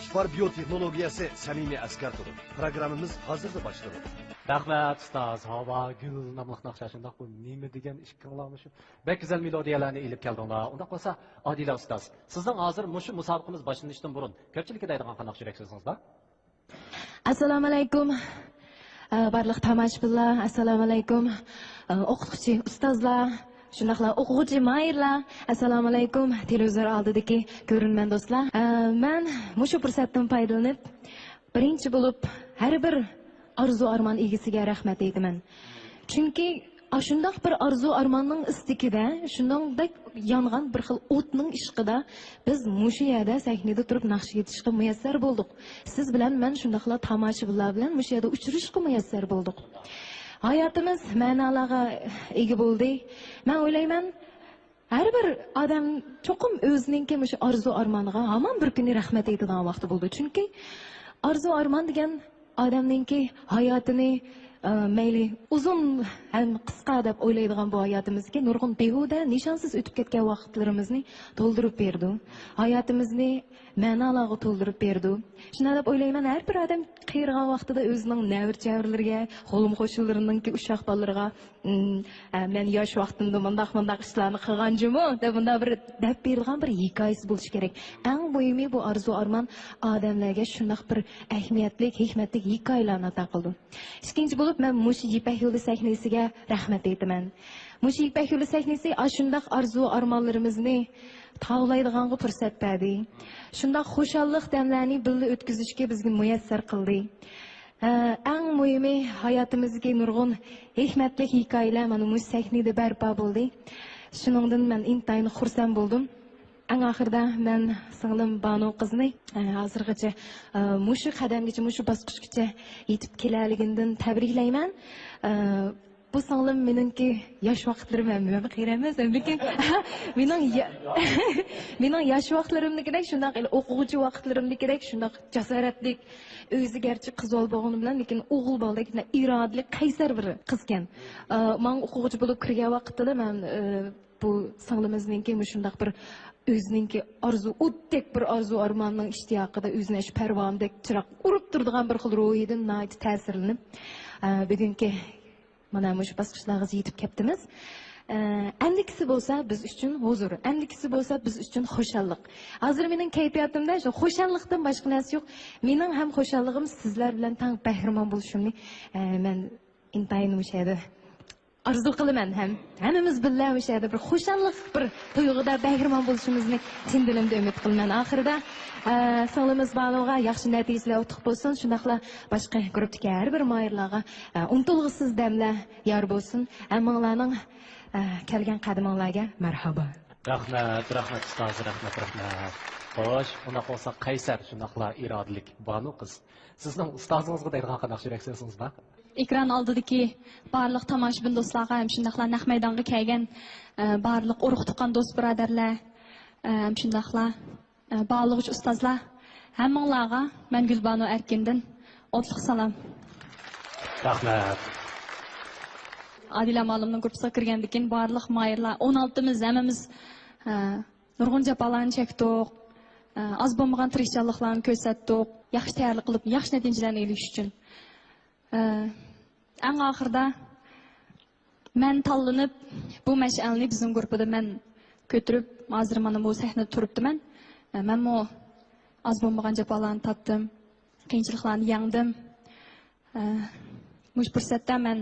ئىپار بىيو تېخنولوگىيەسى سەمىمىي ئەسكەرتىدۇ. پروگراممىمىز ھازىرلا باشلىنىدۇ. رەھمەت، ئۇستاز. ھاۋا گۈل ناملىق ناخشا شۇنداق. بۇ نېمە دېگەن ئىشقىڭلارمۇ شۇ؟ بەك گۈزەل مېلودىيەلەرنى ئېلىپ كەلدىڭلار. ئۇنداق بولسا، ئادىلە ئۇستاز، سىزنىڭ ھازىر مۇشۇ مۇسابىقىمىز باشلىنىشتىن بۇرۇن كۆپچىلىككە دەيدىغان قانداق يۈرەك سۆزىڭىز بار؟ ئەسسالامۇئەلەيكۇم. ئە، بارلىق تاماشىبىنلار، ئەسسالامۇئەلەيكۇم. ئە، ئوقۇتقۇچى ئۇستازلار، شۇنداقلا ئوقۇغۇچى ماھىرلار، ئەسسالامۇئەلەيكۇم. تېلېۋىزور ئالدىدىكى كۆرۈرمەن دوستلار. ئە، مەن مۇشۇ پۇرسەتتىن پايدىلىنىپ، بىرىنچى بولۇپ ھەر بىر ئارزۇ-ئارمان ئىگىسىگە رەھمەت ئېيتىمەن. چۈنكى ئاشۇنداق بىر ئارزۇ-ئارماننىڭ ئىستىكىدە، شۇنىڭدەك يانغان بىر خىل ئوتنىڭ ئىشقىدا بىز مۇشۇ يەردە سەھنىدە تۇرۇپ ناخشا ئېيتىشقا مۇيەسسەر بولدۇق. سىز بىلەن مەن شۇنداقلا تاماشىبىنلار بىلەن مۇشۇ يەردە ئۇچرىشىشقا مۇيەسسەر بولدۇق. ھاياتىمىز مەنالارغا ئىگە بولدى. مەن ئويلايمەن، ھەر بىر ئادەم چوقۇم ئۆزىنىڭكى مۇشۇ ئارزۇ-ئارمانىغا ھامان بىر كۈنى رەھمەت ئېيتىدىغان ۋاقتى بولىدۇ. چۈنكى ئارزۇ-ئارمان دېگەن ئادەمنىڭكى ھاياتىنى، ئە، مەيلى ئۇزۇن ھەم قىسقا دەپ ئويلايدىغان بۇ ھاياتىمىزدىكى نۇرغۇن بىھۇدە، نىشانسىز ئۆتۈپ كەتكەن ۋاقىتلىرىمىزنى تولدۇرۇپ بېرىدۇ. ھاياتىمىزنى مەنالارغا تولدۇرۇپ بېرىدۇ. شۇنداق دەپ ئويلايمەن، ھەر بىر ئادەم قېرىغان ۋاقتىدا ئۆزىنىڭ نەۋرە-چەۋرىلىرىگە، قولۇم-قوشنىلىرىنىڭكى ئۇششاق بالىلىرىغا، ئىم، ئە، مەن ياش ۋاقتىمدا مۇنداق، مۇنداق ئىشلارنى قىلغان جۇمۇ، دەپ مۇنداق بىر دەپ بېرىدىغان بىر ھېكايىسى بولۇشى كېرەك. ئەڭ مۇھىمى بۇ ئارزۇ-ئارمان ئادەملەرگە شۇنداق بىر ئەھمىيەتلىك، ھېكمەتلىك ھېكايىلەرنى ئاتا قىلىدۇ. ئىككىنچى بولۇپ، مەن مۇشۇ يىپەك يولى سەھنىسىگە رەھمەت ئېيتىمەن. مۇشۇ يىپەك يولى سەھنىسى ئاشۇنداق ئارزۇ-ئارمانلىرىمىزنى تاۋلايدىغانغا پۇرسەت بەردى. شۇنداق خۇشاللىق دەملەرنى بىللە ئۆتكۈزۈشكە بىزگە مۇيەسسەر قىلدى. ئە، ئەڭ مۇھىمى، ھاياتىمىزدىكى نۇرغۇن ھېكمەتلىك ھېكايىلەر مانا مۇشۇ سەھنىدە بەرپا بولدى. شۇنىڭدىن مەن ئىنتايىن خۇرسەن بولدۇم. ئەڭ ئاخىرىدا مەن سىڭلىم بانۇ قىزنى، ئە، ھازىرغىچە، ئە، مۇشۇ قەدەمگىچە، مۇشۇ باسقۇچقىچە يېتىپ كېلەلىگىنىدىن تەبرىكلەيمەن. ئە، بۇ سىڭلىم مېنىڭكى ياش ۋاقىتلىرىم ھەم، ھەم قېرى ئەمەس، ھەم لېكىن مېنىڭ يا-، مېنىڭ ياش ۋاقىتلىرىمدىكىدەك شۇنداق، ئوقۇغۇچى ۋاقىتلىرىمدىكىدەك شۇنداق جاسارەتلىك، ئۆزى گەرچە قىز بالا بولغىنى بىلەن، لېكىن ئوغۇل بالىدەك ئىرادىلىك، قەيسەر بىر قىزكەن. ئا، ماڭا ئوقۇغۇچى بولۇپ كىرگەن ۋاقىتتىلا مەن، ئە، بۇ سىڭلىمىزنىڭكى مۇشۇنداق بىر ئۆزىنىڭكى ئارزۇ، ئوتتەك بىر ئارزۇ ئارماننىڭ ئىشتىياقىدا ئۆزىنى شۇ پەرۋانىدەك چىراغ ئۇرۇپ تۇرىدىغان بىر خىل روھىدىن ناھايىتى تەسىرلىنىپ، ئە، بۈگۈنكى مانا مۇشۇ باسقۇچلارغىچە يېتىپ كەپتىمىز. ئە، ئەمدىكىسى بولسا بىز ئۈچۈن ھۇزۇر، ئەمدىكىسى بولسا بىز ئۈچۈن خۇشاللىق. ھازىر مېنىڭ كەيپىياتىمدا شۇ خۇشاللىقتىن باشقا نەرسە يوق. مېنىڭ ھەم خۇشاللىقىم سىزلەر بىلەن تەڭ بەھرىمەن بولۇشۇمنى، ئە، مەن ئىنتايىن مۇشۇ يەردە ئارزۇ قىلىمەن ھەم ھەممىمىز بىللە مۇشۇ يەردە بىر خۇشاللىق، بىر تۇيغۇدا بەھرىمەن بولۇشىمىزنى چىن دىلىمدىن ئۈمىد قىلىمەن. ئاخىرىدا، ئە، سىڭلىمىز بانۇغا ياخشى نەتىجىلەر ئۇتۇق بولسۇن، شۇنداقلا باشقا گۇرۇپتىكى ھەر بىر ماھىرلارغا، ئە، ئۇنتۇلغۇسىز دەملەر يار بولسۇن. ھەممىڭلارنىڭ، ئە، كەلگەن قەدىمىڭلارغا مەرھابا. رەھمەت، رەھمەت ئۇستاز، رەھمەت، رەھمەت. خوش، ئۇنداق بولسا قەيسەر، شۇنداقلا ئىرادىلىك بانۇ قىز. سىزنىڭ ئۇستازىڭىزغا دەيدىغان قانداق يۈرەك سۆزىڭىز بار؟ ئېكران ئالدىدىكى بارلىق تاماشىبىن دوستلارغا ھەم شۇنداقلا نەق مەيدانغا كەلگەن، ئە، بارلىق ئۇرۇق-تۇغقان، دوست-بۇرادەرلەر، ئە، ھەم شۇنداقلا، ئە، باھالىغۇچى ئۇستازلار، ھەممىڭلارغا مەن گۈلبانۇ ئەركىندىن ئوتلۇق سالام. رەھمەت. ئادىلە مۇئەللىمنىڭ گۇرۇپپىسىغا كىرگەندىن كېيىن بارلىق ماھىرلار، ئون ئالتىمىز ھەممىمىز، ئە، نۇرغۇن جاپالارنى چەكتۇق. ئە، ئاز بولمىغان تىرىشچانلىقلارنى كۆرسەتتۇق. ياخشى تەييارلىق قىلىپ، ياخشى نەتىجىلەرنى ئېلىش ئۈچۈن. ئە، ئەڭ ئاخىرىدا مەن تاللىنىپ، بۇ مەشئەلنى بىزنىڭ گۇرۇپپىدا مەن كۆتۈرۈپ، ھازىر مانا بۇ سەھنىدە تۇرۇپتىمەن. ئە، مەنمۇ ئاز بولمىغان جاپالارنى تارتتىم، قىيىنچىلىقلارنى يەڭدىم. ئە، مۇشۇ پۇرسەتتە مەن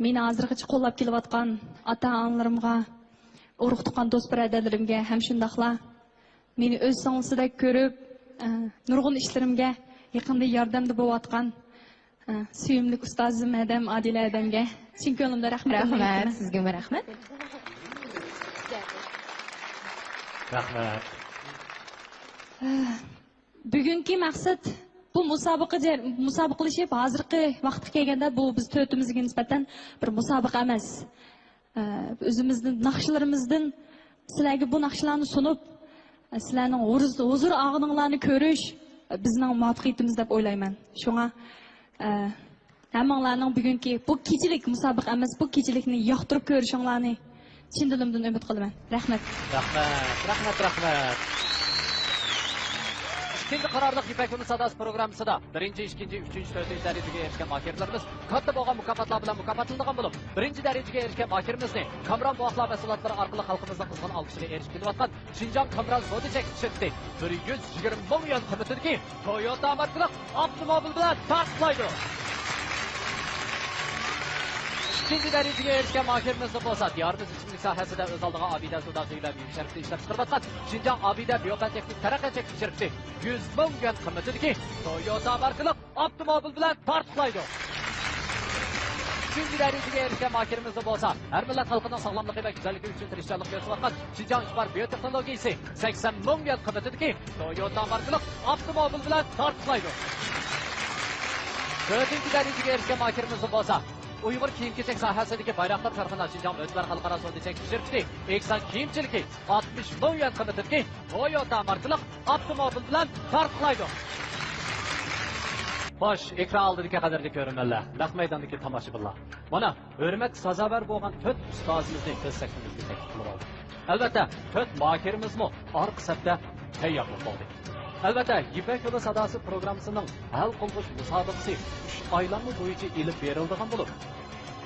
مېنى ھازىرغىچە قوللاپ كېلىۋاتقان ئاتا-ئانىلىرىمغا، ئۇرۇق-تۇغقان، دوست-بۇرادەرلىرىمگە ھەم شۇنداقلا مېنى ئۆز سىڭلىسىدەك كۆرۈپ، ئە، نۇرغۇن ئىشلىرىمگە يېقىندىن ياردەمدە بولۇۋاتقان، ئە، سۆيۈملۈك ئۇستازىم ھەدەم ئادىلە ھەدەمگە چىن كۆڭلۈمدىن رەھمىتىمنى رەھمەت، ئېيتىمەن. سىزگىمۇ رەھمەت. رەھمەت. بۈگۈنكى مەقسەت بۇ مۇسابىقە جەر-، مۇسابىقىلىشىپ، ھازىرقى ۋاقىتقا كەلگەندە بۇ بىز تۆتىمىزگە نىسبەتەن بىر مۇسابىقە ئەمەس. ئە، ئۆزىمىزنىڭ ناخشىلىرىمىزدىن سىلەرگە بۇ ناخشىلارنى سۇنۇپ، ئە، سىلەرنىڭ ھۇرۇز-، ھۇزۇر ئالغىنىڭلارنى كۆرۈش، ئە، بىزنىڭ مۇۋەپپەقىيىتىمىز دەپ ئويلايمەن. شۇڭا، ئە، ھەممىڭلارنىڭ بۈگۈنكى بۇ كېچىلىك مۇسابىقە ئەمەس، بۇ كېچىلىكنى ياقتۇرۇپ كۆرۈشۈڭلارنى چىن دىلىمدىن ئۈمىد قىلىمەن. رەھمەت. رەھمەت، رەھمەت، رەھمەت. ئىككىنچى قارارلىق يىپەك يولى ساداسى پروگراممىسىدا بىرىنچى، ئىككىنچى، ئۈچىنچى، تۆتىنچى دەرىجىگە ئېرىشكەن ماھىرلىرىمىز كاتتا بولغان مۇكاپاتلار بىلەن مۇكاپاتلىنىدىغان بولۇپ، بىرىنچى دەرىجىگە ئېرىشكەن ماھىرىمىزنى كامران بوۋاقلار مەھسۇلاتلىرى ئارقىلىق خەلقىمىزنىڭ قىزغىن ئالقىشىغا ئېرىشىپ كېلىۋاتقان شىنجاڭ كامران سودا چەكلىك شىركىتى بىر يۈز يىگىرمە مىڭ يۈەن قىممىتىدىكى تويوتا ماركىلىق ئاپتوموبىل بىلەن تارتۇقلايدۇ. ئىككىنچى دەرىجىگە ئېرىشكەن ماھىرىمىزنىڭ بولسا دىيارىمىز ئىچىملىك ساھەسىدە ئۆز ئالدىغا ئابىدە سودا سۈيى ۋە مېۋە شەربىتى ئىشلەپ چىقىرىۋاتقان شىنجاڭ ئابىدە بىيوتېخنىك تەرەققىيات چەكلىك شىركىتى يۈز مىڭ يۈەن قىممىتىدىكى تويوتا ماركىلىق ئاپتوموبىل بىلەن تارتۇقلايدۇ. ئۈچىنچى دەرىجىگە ئېرىشكەن ماھىرىمىزنىڭ بولسا ھەر مىللەت خەلقىنىڭ ساغلاملىقى ۋە گۈزەللىكى ئۈچۈن تىرىشچانلىق كۆرسىتىۋاتقان شىنجاڭ ئىقبال بىيوتېخنولوگىيىسى سەكسەن مىڭ يۈەن قىممىتىدىكى تويوتا ماركىلىق ئاپتوموبىل بىلەن تارتۇقلايدۇ. تۆتىنچى دەرىجىگە ئېرىشكەن ماھىرىمىزنىڭ بولسا ئۇيغۇر كىيىم-كېچەك ساھەسىدىكى بايراقدار كارخانا شىنجاڭ مۆتىبەر خەلقئارا سودا چەكلىك شىركىتى ئېھسان كىيىمچىلىكى ئاتمىش مىڭ يۈەن قىممىتىدىكى تويوتا ماركىلىق ئاپتوموبىل بىلەن تارتۇقلايدۇ. خوش، ئېكران ئالدىدىكى قەدىرلىك كۆرۈرمەنلەر، نەق مەيداندىكى تاماشىبىنلار. مانا، ھۆرمەتكە سازاۋەر بولغان تۆت ئۇستازىمىزنى بىز سەھنىمىزگە تەكلىپ قىلىۋالدۇق. ئەلۋەتتە، تۆت ماھىرىمىزمۇ ئارقا سەپتە تەييارلىق بولدى. ئەلۋەتتە، يىپەك يولى ساداسى پروگراممىسىنىڭ ھەل قىلغۇچ مۇسابىقىسى ئۈچ ئايلانما بويىچە ئېلىپ بېرىلىدىغان بولۇپ،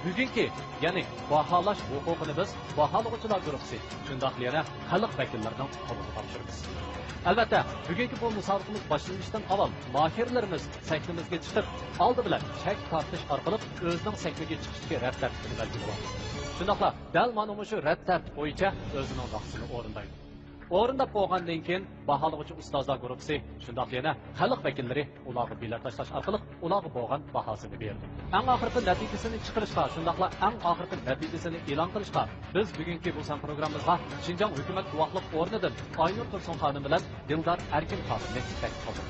بۈگۈنكى، يەنى باھالاش ھوقۇقىنى بىز باھالىغۇچىلار گۇرۇپپىسى، شۇنداقلا يەنە خەلق ۋەكىللىرىنىڭ قولىغا تاپشۇرىمىز. ئەلۋەتتە، بۈگۈنكى بۇ مۇسابىقىمىز باشلىنىشتىن ئاۋۋال ماھىرلىرىمىز سەھنىمىزگە چىقىپ، ئالدى بىلەن چەك تارتىش ئارقىلىق ئۆزىنىڭ سەھنىگە چىقىشتىكى رەت تەرتىپىنى بەلگىلىۋالدى. شۇنداقلا دەل مانا مۇشۇ رەت تەرتىپ بويىچە ئۆزىنىڭ ناخشىسىنى ئورۇندايدۇ. ئورۇنداپ بولغاندىن كېيىن، باھالىغۇچى ئۇستازلار گۇرۇپپىسى، شۇنداقلا يەنە خەلق ۋەكىللىرى ئۇلارغا بېلەت تاشلاش ئارقىلىق ئۇلارغا بولغان باھاسىنى بېرىدۇ. ئەڭ ئاخىرقى نەتىجىسىنى چىقىرىشقا، شۇنداقلا ئەڭ ئاخىرقى نەتىجىسىنى ئېلان قىلىشقا، بىز بۈگۈنكى بۇ سان پروگراممىمىزغا شىنجاڭ ھۆكۈمەت گۇۋاھلىق ئورنىدىن ئاينۇر تۇرسۇن خانىم بىلەن دىلدار ئەركىن خانىمنى تەكلىپ قىلدۇق.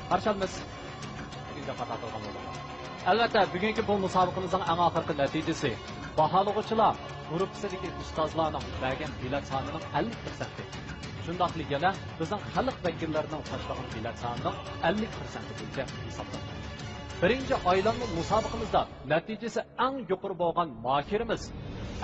قارشى ئالىمىز. ئىككىنچى قاتار قىلغان بولىدۇ. ئەلۋەتتە، بۈگۈنكى بۇ مۇسابىقىمىزنىڭ ئەڭ ئاخىرقى نەتىجىسى، باھالىغۇچىلار گۇرۇپپىسىدىكى ئۇستازلارنىڭ بەرگەن بېلەت سانىنىڭ ئەللىك پىرسەنتى، شۇنداقلا يەنە بىزنىڭ خەلق ۋەكىللىرىنىڭ تاشلىغان بېلەت سانىنىڭ ئەللىك پىرسەنتى بويىچە ھېسابلانغان. بىرىنچى ئايلانما مۇسابىقىمىزدا نەتىجىسى ئەڭ يۇقىرى بولغان ماھىرىمىز،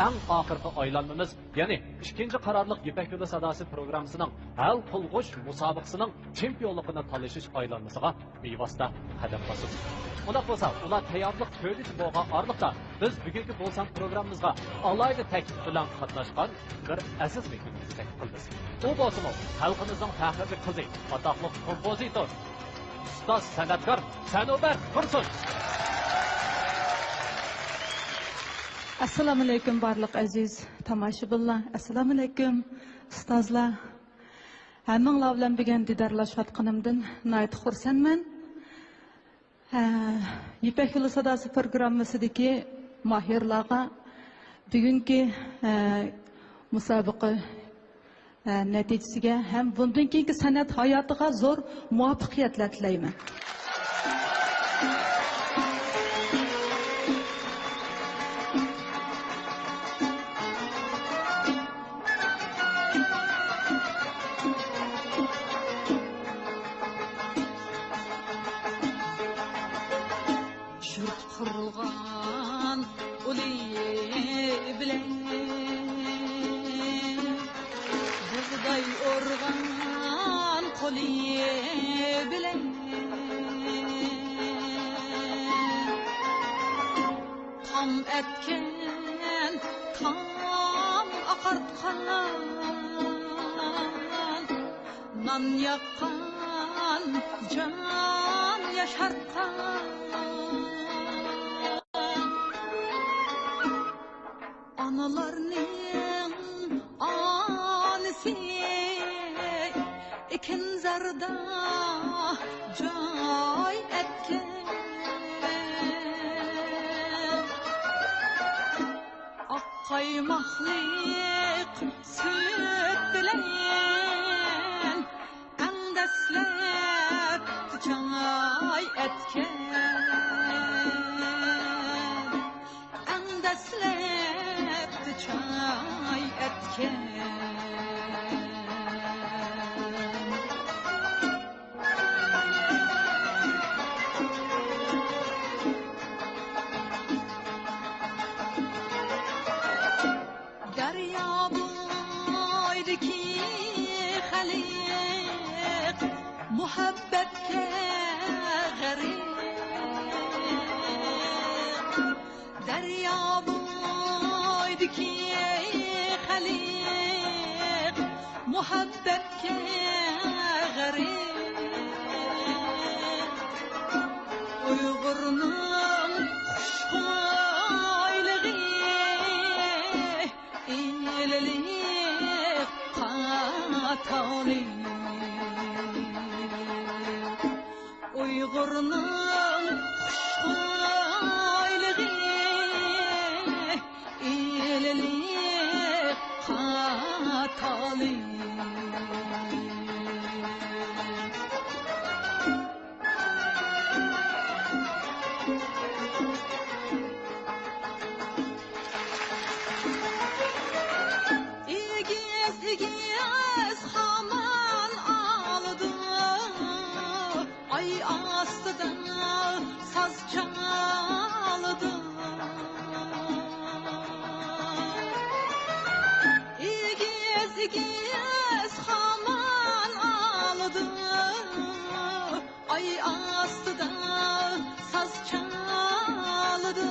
ئەڭ ئاخىرقى ئايلانمىمىز، يەنى ئىككىنچى قارارلىق يىپەك يولى ساداسى پروگراممىسىنىڭ ھەل قىلغۇچ مۇسابىقىسىنىڭ چېمپىيونلۇقىنى تالىشىش ئايلانمىسىغا بىۋاسىتە قەدەم باسىدۇ. ئۇنداق بولسا، ئۇلار تەييارلىق كۆرگۈچى بولغان ئارىلىقتا، بىز بۈگۈنكى بۇ سان پروگراممىمىزغا ئالاھىدە تەكلىپ بىلەن قاتناشقان بىر ئەزىز مېھمىنىمىزنى تەكلىپ قىلىمىز. ئۇ بولسىمۇ خەلقىمىزنىڭ پەخىرلىك قىزى، ئاتاقلىق كومپوزىتور، ئۇستاز سەنئەتكار سەنۇبەر تۇرسۇن. ئەسسالامۇئەلەيكۇم، بارلىق ئەزىز تاماشىبىنلار. ئەسسالامۇئەلەيكۇم، ئۇستازلار. ھەممىڭلار بىلەن بۈگۈن دىدارلاشىۋاتقىنىمدىن ناھايىتى خۇرسەنمەن. ھە، يىپەك يولى ساداسى پروگراممىسىدىكى ماھىرلارغا بۈگۈنكى، ھە، مۇسابىقە، ھە، نەتىجىسىگە ھەم بۇندىن كېيىنكى سەنئەت ھاياتىغا زور مۇۋەپپەقىيەتلەر تىلەيمەن. شۇرت قۇرغان ئۇلى بىلەن بۇغداي بىلەن تام ئەتكەن، تام ئاقارتقان، نان ياققان، جان ياشارتقان. ئانىلارنىڭ ئانىسى ئېكىنزاردا جاي ئەتكەن. ئاق قايماقلىق سۈت بىلەن ئەڭ دەسلەپ جاي ئەتكەن، ئەڭ دەسلەپ جاي ئەتكەن. دەريا بويىدىكى خەلق مۇھەببەتكە غەرق. دەريا بويىدىكى خەلق مۇھەببەتكە غەرق. ئۇيغۇرنىڭ خۇشخۇيلۇقى ئىللىققا تولى. ئۇيغۇرنىڭ خۇشخۇيلۇقى ئىللىققا تولى. ئېگىز، ئېگىز خامان ئالىدۇ، ئاي ئاستىدا ساز چالىدۇ. ئېگىز، ئېگىز خامان ئالىدۇ، ئاي ئاستىدا ساز چالىدۇ.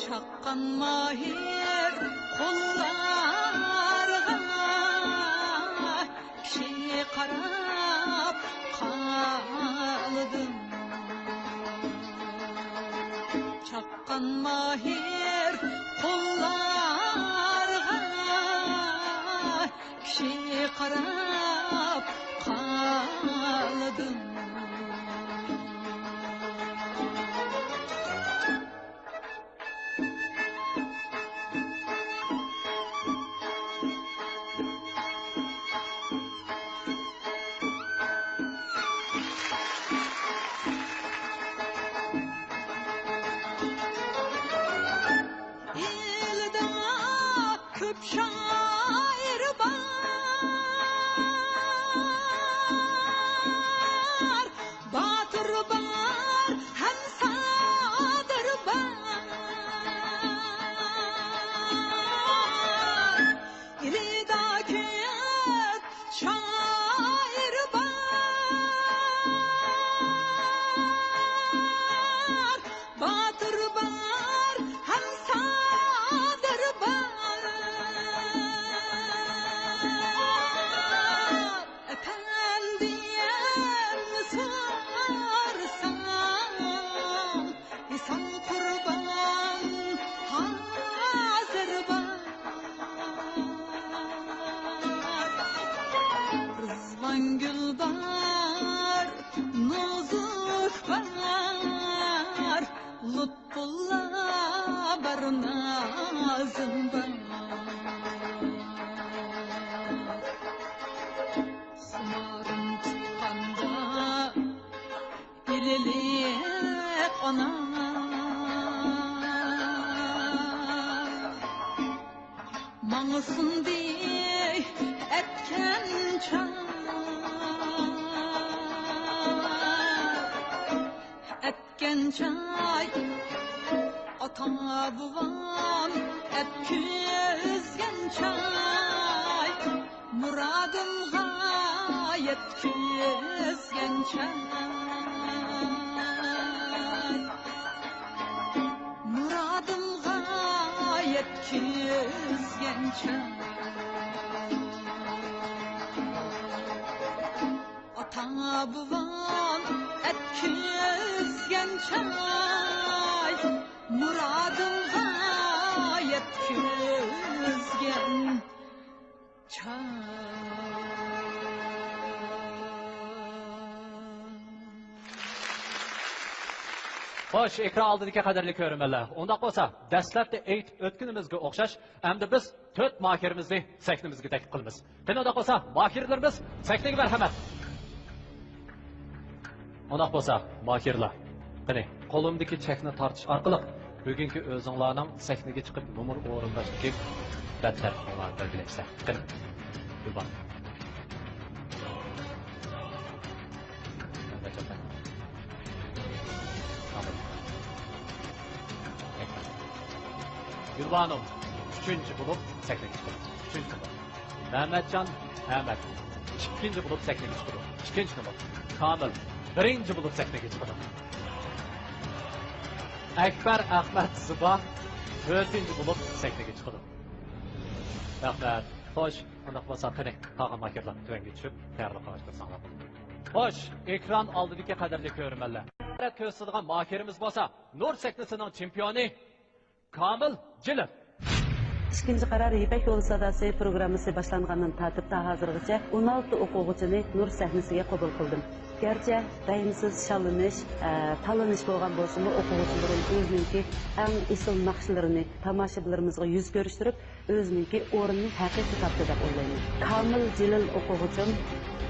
چاققان ماھىر قوللارغا كىشى قاراپ قالىدۇ. چاققان ماھىر قوللارغا كىشى قاراپ قالىدۇ. ئىلىدا كۆپ شائىر بار، باتۇر بار ھەم سادىر بار. ئىلىدا كۆپ شائىر بار، باتۇر بار ھەم سادىر بار. ئەپەندىيەمنى سورىساڭ، ئېسەن قۇربان ھازىر بار، رىزۋانگۈل بار، نوزۇك بار، لۇتپۇللا بار، نازىم بار. خۇمارىم تۇتقاندا ئىللىق ئانا ماڭا سۇندى ئەتكەن چاي، ئەتكەن چاي، ئاتا بوۋام ئەپ كۈزگەن چاي. يەتكۈزگەن چاي، مۇرادىمغا يەتكۈزگەن چاي، ئاتا-بوۋام ئەتكۈزگەن چاي، مۇرادىمغا يەتكۈزگەن چاي. خوش، ئېكران ئالدىدىكى قەدىرلىك كۆرۈرمەنلەر، ئۇنداق بولسا، دەسلەپتە ئېيتىپ ئۆتكىنىمىزگە ئوخشاش، ئەمدى بىز تۆت ماھىرىمىزنى سەھنىمىزگە تەكلىپ قىلىمىز. قېنى، ئۇنداق بولسا، ماھىرلىرىمىز سەھنىگە مەرھەمەت. ئۇنداق بولسا، ماھىرلار، قېنى، قولۇمدىكى چەكنى تارتىش ئارقىلىق بۈگۈنكى ئۆزۈڭلارنىڭ سەھنىگە چىقىپ نومۇر ئورۇنداشتىكى بەتتەرىپىڭلارنى بەلگىلەيسىلەر. قېنى، گۈلبانۇ. گۈلبانۇ ئۈچىنچى بولۇپ سەھنىگە چىقىدۇ. ئۈچىنچى نومۇر. مەمەتجان ئەمەت ئىككىنچى بولۇپ سەھنىگە چىقىدۇ. ئىككىنچى نومۇر. كامىل بىرىنچى بولۇپ سەھنىگە چىقىدۇ. ئەكبەر ئەخمەت زىبا تۆتىنچى بولۇپ سەھنىگە چىقىدۇ. رەھمەت. خوش، ئۇنداق بولسا، قېنى، قالغان ماھىرلار تۆۋەنگە چۈشۈپ، تەييارلىق قىلىشتۇرساڭلار. خوش، ئېكران ئالدىدىكى قەدىرلىك كۆرۈرمەنلەر. كۆرسىتىدىغان ماھىرىمىز بولسا، نۇر سەھنىسىنىڭ چېمپىيونى كامىل جېلىل. ئىككىنچى قارار يىپەك يولى ساداسى پروگراممىسى باشلانغاندىن تارتىپ تا ھازىرغىچە ئون ئالتە ئوقۇغۇچىنى نۇر سەھنىسىگە قوبۇل قىلدىم. گەرچە دايىمسىز شاللىنىش، ئە، تاللىنىش بولغان بولسىمۇ، ئوقۇغۇچىلىرىم ئۆزىنىڭكى ئەڭ ئېسىل ناخشىلىرىنى تاماشىبىنلىرىمىزغا يۈز كۆرۈشتۈرۈپ، ئۆزىنىڭكى ئورنىنى ھەقىقىي تاپتى دەپ ئويلايمەن. كامىل جېلىل ئوقۇغۇچىم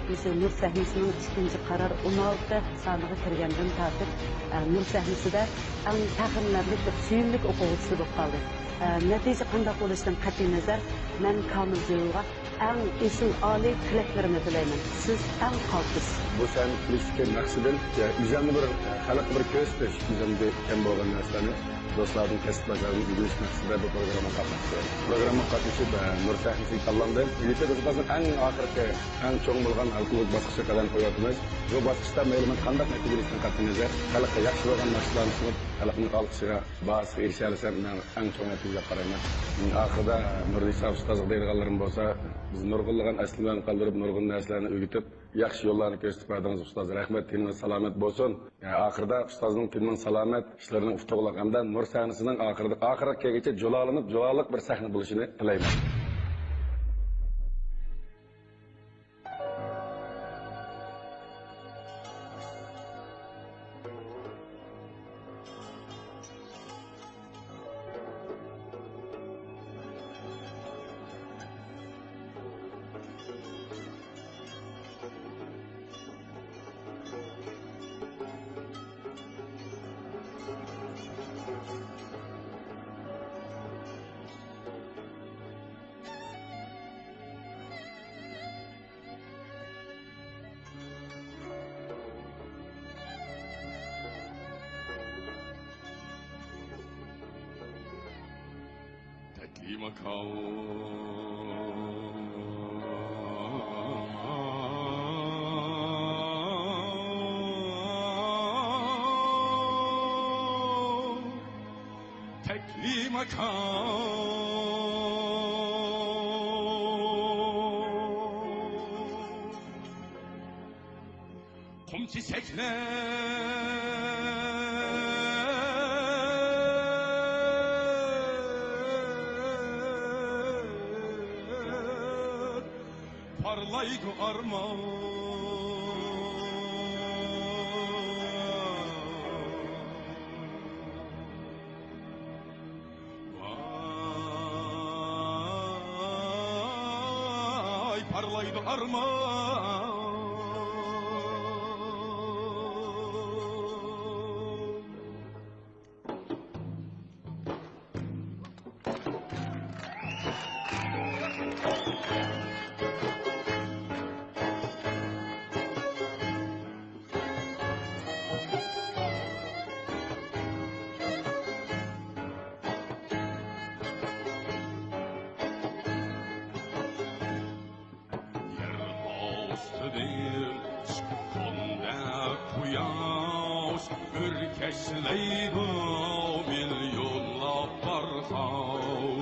مۇشۇ نۇر سەھنىسىنىڭ ئىككىنچى قارار ئون ئالتە سانىغا كىرگەندىن تارتىپ، ئە، نۇر سەھنىسىدە ئەڭ پەخىرلىنەرلىك بىر سۆيۈملۈك ئوقۇغۇچىسى بولۇپ قالدى. ئە، نەتىجە قانداق بولۇشىدىن قەتئىينەزەر، مەن كامىل جېلىلغا ئەڭ ئېسىل ئالىي تىلەكلىرىمنى تىلەيمەن. سىز ئەڭ قالتىس. بۇ سەھنىگە كېلىشتىكى مەقسىتىم، يا، ئۆزۈمنى بىر، ئە، خەلققە بىر كۆرسىتىش، ئۆزۈمدە كەم بولغان نەرسىلەرنى دوستلاردىن، كەسىپداشلاردىن ئۆگىنىش مەقسىتىدە بۇ پروگراممىغا قاتناشتىم. پروگراممىغا قاتنىشىپ، ئە، نۇر سەھنىسىگە تاللاندىم. ئېلىپبېكىمىزنىڭ ئەڭ ئاخىرقى، ئەڭ چوڭ بولغان ھالقىلىق باسقۇچقا قەدەم قويۇۋاتىمىز. بۇ باسقۇچتا مەيلى مەن قانداق نەتىجە بېرىشىدىن قەتئىينەزەر، خەلققە ياخشى بولغان ناخشىلارنى سۇنۇپ، خەلقنىڭ ئالقىشىغا، باھاسىغا ئېرىشەلىسەم، مەن ئەڭ چوڭ نەتىجە دەپ قارايمەن. ئاخىرىدا نۇرنىسا ئۇستازغا دەيدىغانلىرىم بولسا، بىز نۇرغۇنلىغان ئەسلىمىلەرنى قالدۇرۇپ، نۇرغۇن نەرسىلەرنى ئۆگىتىپ، ياخشى يوللارنى كۆرسىتىپ بەردىڭىز ئۇستاز. رەھمەت، تېنىڭىز سالامەت بولسۇن. ئاخىرىدا ئۇستازنىڭ تېنىنىڭ سالامەت، ئىشلىرىنىڭ ئۇتۇقلۇق ھەمدە نۇر سەھنىسىنىڭ ئاخىرىدا، ئاخىرىغا كەلگۈچە جۇلالىنىپ، جۇلالىق بىر سەھنە بولۇشىنى تىلەيمەن. تەكلىماكان. تەكلىماكان. قۇم چېچەكلەر پارلايدۇ ئارمان. ۋاي، پارلايدۇ ئارمان. ئىشلەيدۇ مىليونلاپ بارخاۋ،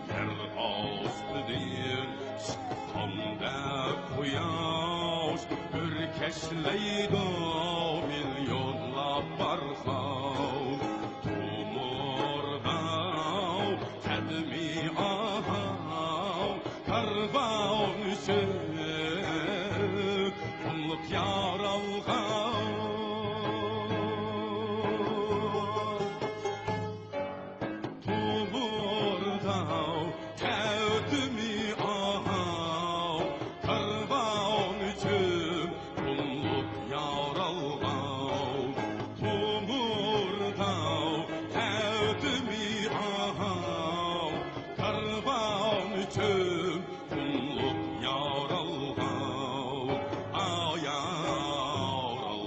يەر ئاستىدىن چىققان دەپ قۇياش، ئۆركەشلەيدۇ مىليونلاپ بارخاۋ، تومۇرغاۋ، قەدىمىي ئاھاۋ، كارۋان ئۈچۈن قۇملۇق يارالغاۋ. تومۇرغاۋ، تەتۈمى ئاھاۋ، كارۋان ئۈچۈن قۇملۇق يارالغاۋ. تومۇرغاۋ، تەتۈمى ئاھاۋ، كارۋان ئۈچۈن قۇملۇق يارالغاۋ، ئا، يارالغاۋ.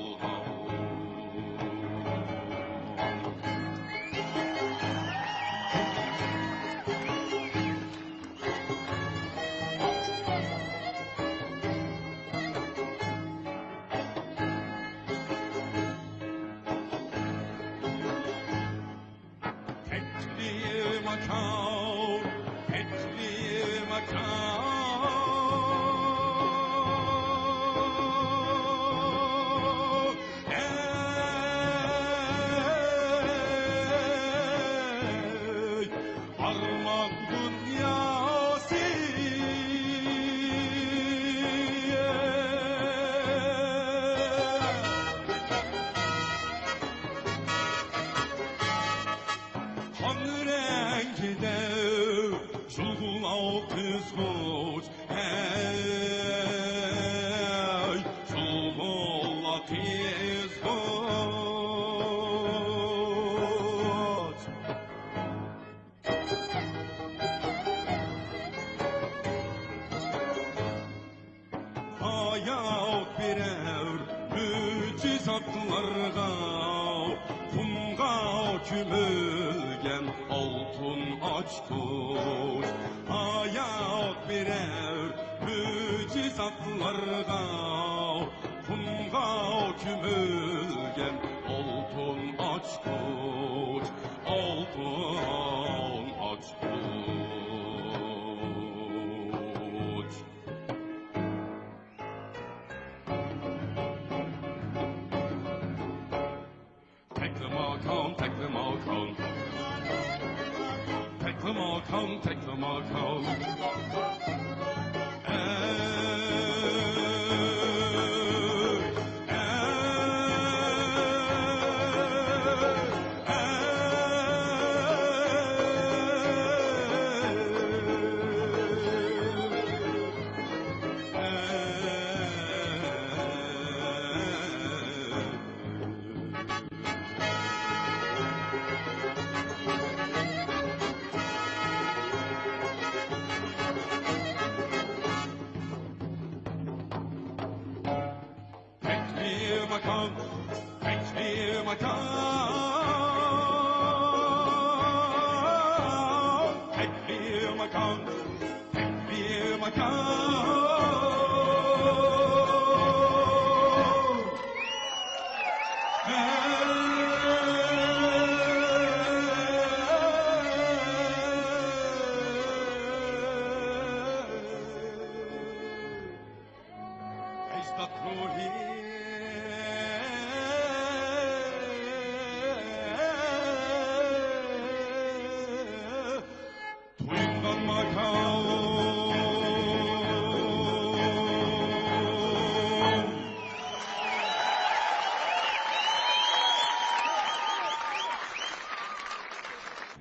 تەكلىماكان، تەكلىماكان. ئەي، ئارمان دۇنياسى. قان رەڭگىدە شۇلغۇلاۋ قىزغۇچ، ھەي، شۇلغۇلا قىزغۇچ. ھايات بېرەر مۆجىزاتلارغا، قۇمغا كۆمۈلگەن ئالتۇن ئاچقۇچ. ھايات بېرەر مۆجىزاتلارغا، قۇمغا كۆمۈلگەن ئالتۇن ئاچقۇچ، ئالتۇن ئاچقۇچ. تەكلىماكان، تەكلىماكان. تەكلىماكان، تەكلىماكان. ئەي، ئەي، ئەي. تەكلىماكان، تەكلىماكان، تەكلىماكان، تەكلىماكان. ئەجداد روھى. تويۇنغان ماكان.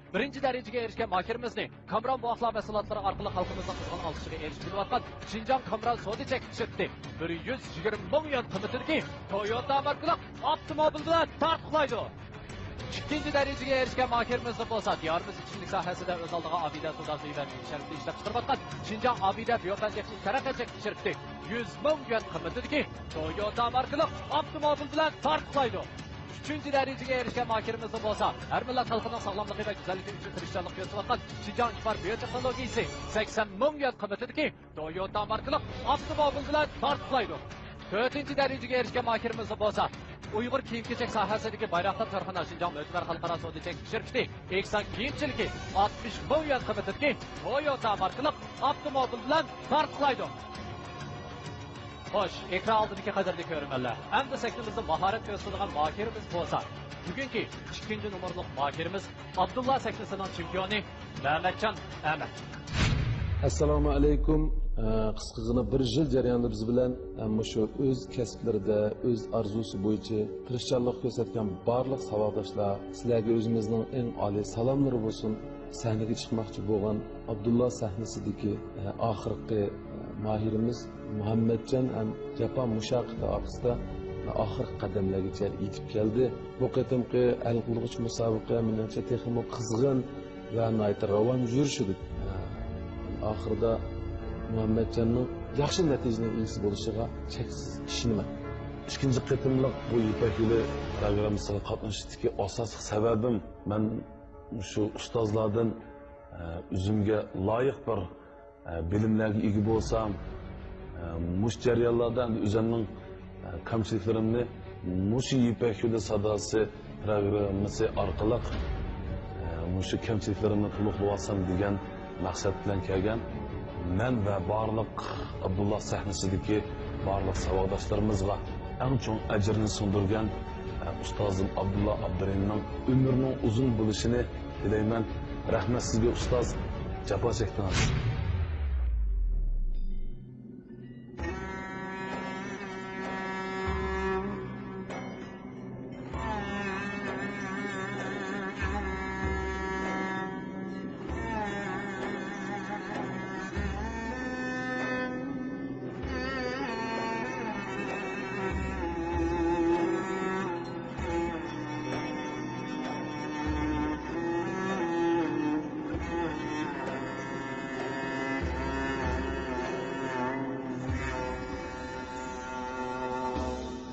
بىرىنچى دەرىجىگە ئېرىشكەن ماھىرىمىزنى كامېرون بوۋاقلار مەھسۇلاتلىرى ئارقىلىق خەلقىمىزنىڭ قىزغىن ئالقىشىغا ئېرىشتۈرۈلۈۋاتقان شىنجاڭ كامېرون سودا چەكلىك شىركىتى بىر يۈز يىگىرمە مىڭ يۈەن قىممىتىدىكى تويوتا ماركىلىق ئاپتوموبىل بىلەن تارتقۇلايدۇ. ئىككىنچى دەرىجىگە ئېرىشكەن ماھىرىمىزنى بولسا، دىيارىمىز ئىچىملىك ساھەسىدە ئۆز ئالدىغا ئابىدە سودا سۈيى ۋە مېۋە شەربىتى ئىشلەپچىقىرىۋاتقان شىنجاڭ ئابىدە بىيوپەن تېخنىك تەرەققىيات چەكلىك شىركىتى يۈز مىڭ يۈەن قىممىتىدىكى تويوتا ماركىلىق ئاپتوموبىل بىلەن تارتقۇلايدۇ. ئۈچىنچى دەرىجىگە ئېرىشكەن ماھىرىمىزنى بولسا، ھەر مىللەت خەلقىنىڭ ساغلاملىقى ۋە گۈزەللىكى ئۈچۈن تىرىشچانلىق كۆرسىتىۋاتقان شىنجاڭ ئىپار بىيو تېخنولوگىيىسى سەكسەن مىڭ يۈەن قىممىتىدىكى تويوتا ماركىلىق ئاپتوموبىل بىلەن تارتقۇلايدۇ. تۆتىنچى دەرىجىگە ئېرىشكەن ماھىرىمىز بولسا، ئۇيغۇر كىيىم-كېچەك ساھەسىدىكى بايراقدار كارخانا شىنجاڭ مۆتىبەر خەلقئارا سودا چەكلىك شىركىتى ئېكسان كىيىمچىلىكى ئاتمىش مىليون يۈەن قىممىتىدىكى تويوتا ماركىلىق ئاپتوموبىل بىلەن تارقىلايدۇ. خوش، ئېكران ئالدىدىكى قەدىرلىك كۆرۈرمەنلەر، ئەمدى سەھنىمىزدە ماھارەت كۆرسىتىدىغان ماھىرىمىز بولسا، بۈگۈنكى ئىككىنچى نومۇرلۇق ماھىرىمىز ئابدۇللا سەھنىسىنىڭ چېمپىيونى مەمەتجان ئەمەت. ئەسسالامۇ ئەلەيكۇم. ئە، قىسقىغىنە بىر يىل جەريانىدا بىز بىلەن، ئە، مۇشۇ ئۆز كەسىپلىرىدە، ئۆز ئارزۇسى بويىچە تىرىشچانلىق كۆرسەتكەن بارلىق ساۋاقداشلار، سىلەرگە ئۆزىمىزنىڭ ئەڭ ئالىي سالاملىرى بولسۇن. سەھنىگە چىقماقچى بولغان ئابدۇللا سەھنىسىدىكى، ئە، ئاخىرقى، ئە، ماھىرىمىز مۇھەممەتجان ھەم جاپا مۇشەققىتى ئارقىسىدا ئاخىرقى قەدەملەرگىچە يېتىپ كەلدى. بۇ قېتىمقى ھەل قىلغۇچ مۇسابىقە، مېنىڭچە، تېخىمۇ قىزغىن ۋە ناھايىتى راۋان يۈرۈشىدۇ. ئاخىرىدا مۇھەممەتجاننىڭ ياخشى نەتىجىنىڭ ئىگىسى بولۇشىغا چەكسىز ئىشىنىمەن. ئىككىنچى قېتىملىق بۇ يىپەك يولى پىروگراممىسىغا قاتنىشىشتىكى ئاساسلىق سەۋەبىم، مەن شۇ ئۇستازلاردىن، ئە، ئۆزۈمگە لايىق بىر ئە، بىلىملەرگە ئىگە بولسام، ئە، مۇشۇ جەريانلاردا ئەمدى ئۆزۈمنىڭ، ئە، كەمچىلىكلىرىمنى مۇشۇ يىپەك يولى ساداسى پىروگراممىسى ئارقىلىق، ئە، مۇشۇ كەمچىلىكلىرىمنى تولۇقلىۋالسام دېگەن مەقسەت بىلەن كەلگەن. مەن ۋە بارلىق ئابدۇللا سەھنىسىدىكى بارلىق ساۋاقداشلىرىمىزغا ئەڭ چوڭ ئەجىرنى سىڭدۈرگەن، ئە، ئۇستازىم ئابدۇللا ئابدۇرېھىمنىڭ ئۆمرىنىڭ ئۇزۇن بولۇشىنى تىلەيمەن. رەھمەت سىزگە، ئۇستاز. جاپا چەكتىڭىز.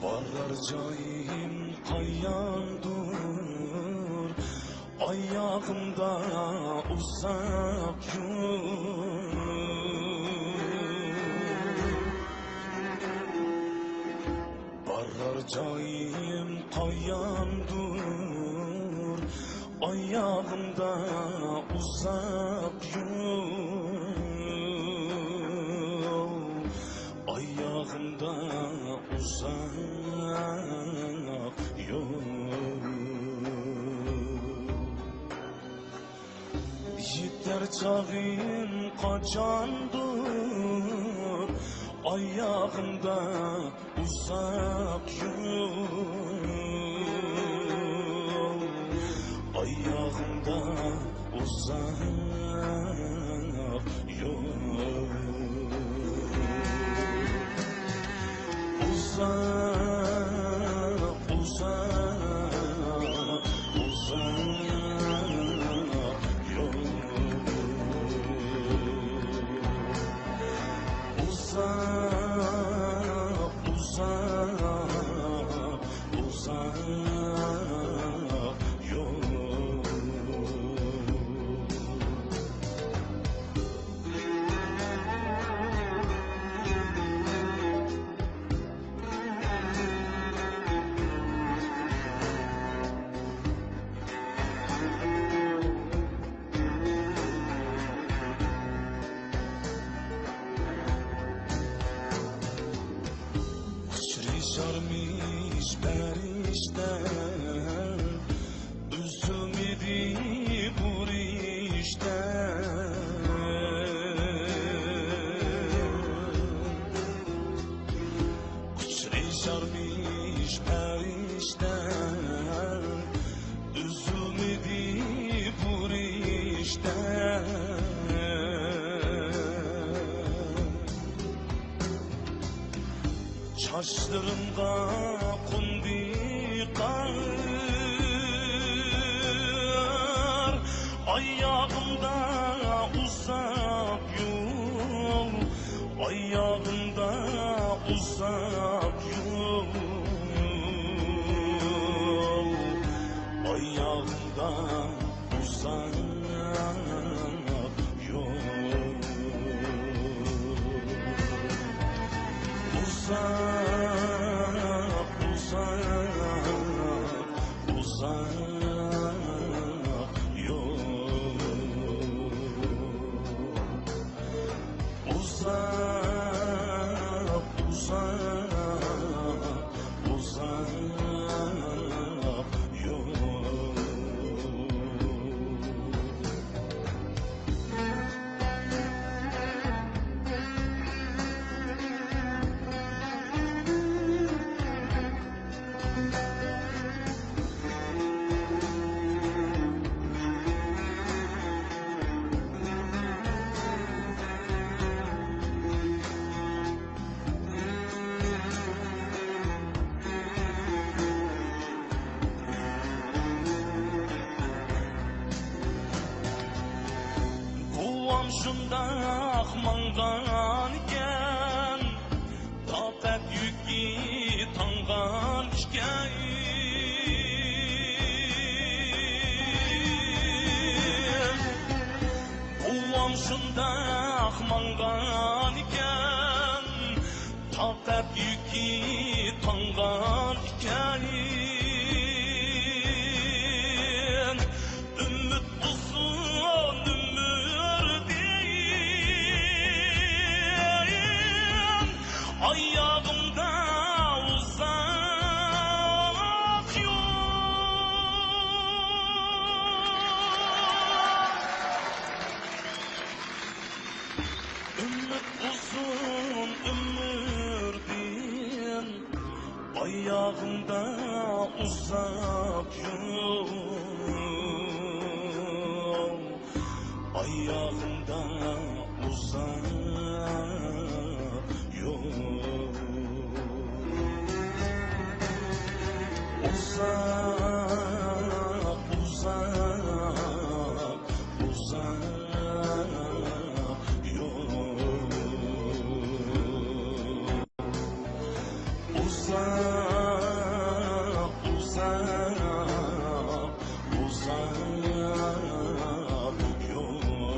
بارار جايىم قاياندۇر، ئاياغىمدا ئۇزاق يول. بارار جايىم قاياندۇر، ئاياغىمدا ئۇزاق يول، ئاياغىمدا ئۇزاق يول. يېتەر چاغىم قاچاندۇر، ئاياغىمدا ئۇزاق يول، ئاياغىمدا ئۇزاق يول. ئۇزاق، ئۇزاق، ئۇزاق يول. ئۇزاق، ئۇزاق، ئۇزاق يول. ئۇچرىشارمىش پەرىشتە، ئۈزۈلمىدى بۇ رىشتە. ئۇچرىشارمىش پەرىشتە، ئۈزۈلمىدى بۇ رىشتە. چاچلىرىمغا قوندى قار، ئاياغىمدا ئۇزاق يول، ئاياغىمدا ئۇزاق يول، ئاياغىمدا ئۇزاق يول. ئۇزاق، ئۇزاق، ئۇزاق، ئۇزاق، ئۇزاق يول. بوۋام شۇنداق ماڭغانىكەن، تاقەت يۈكى تاڭغان ئىكەن. بوۋام شۇنداق ماڭغانىكەن، تاقەت يۈكى تاڭغان ئىكەن. ئۈمىد ئۇزۇن ئۆمۈردىن، ئاياغىمدا ئۇزاق يول. ئۈمىد ئۇزۇن ئۆمۈردىن، ئاياغىمدا ئۇزاق يول، ئاياغىمدا ئۇزاق يول. ئۇزاق، ئۇزاق، ئۇزاق يول. ئۇزاق، ئۇزاق، ئۇزاق يول.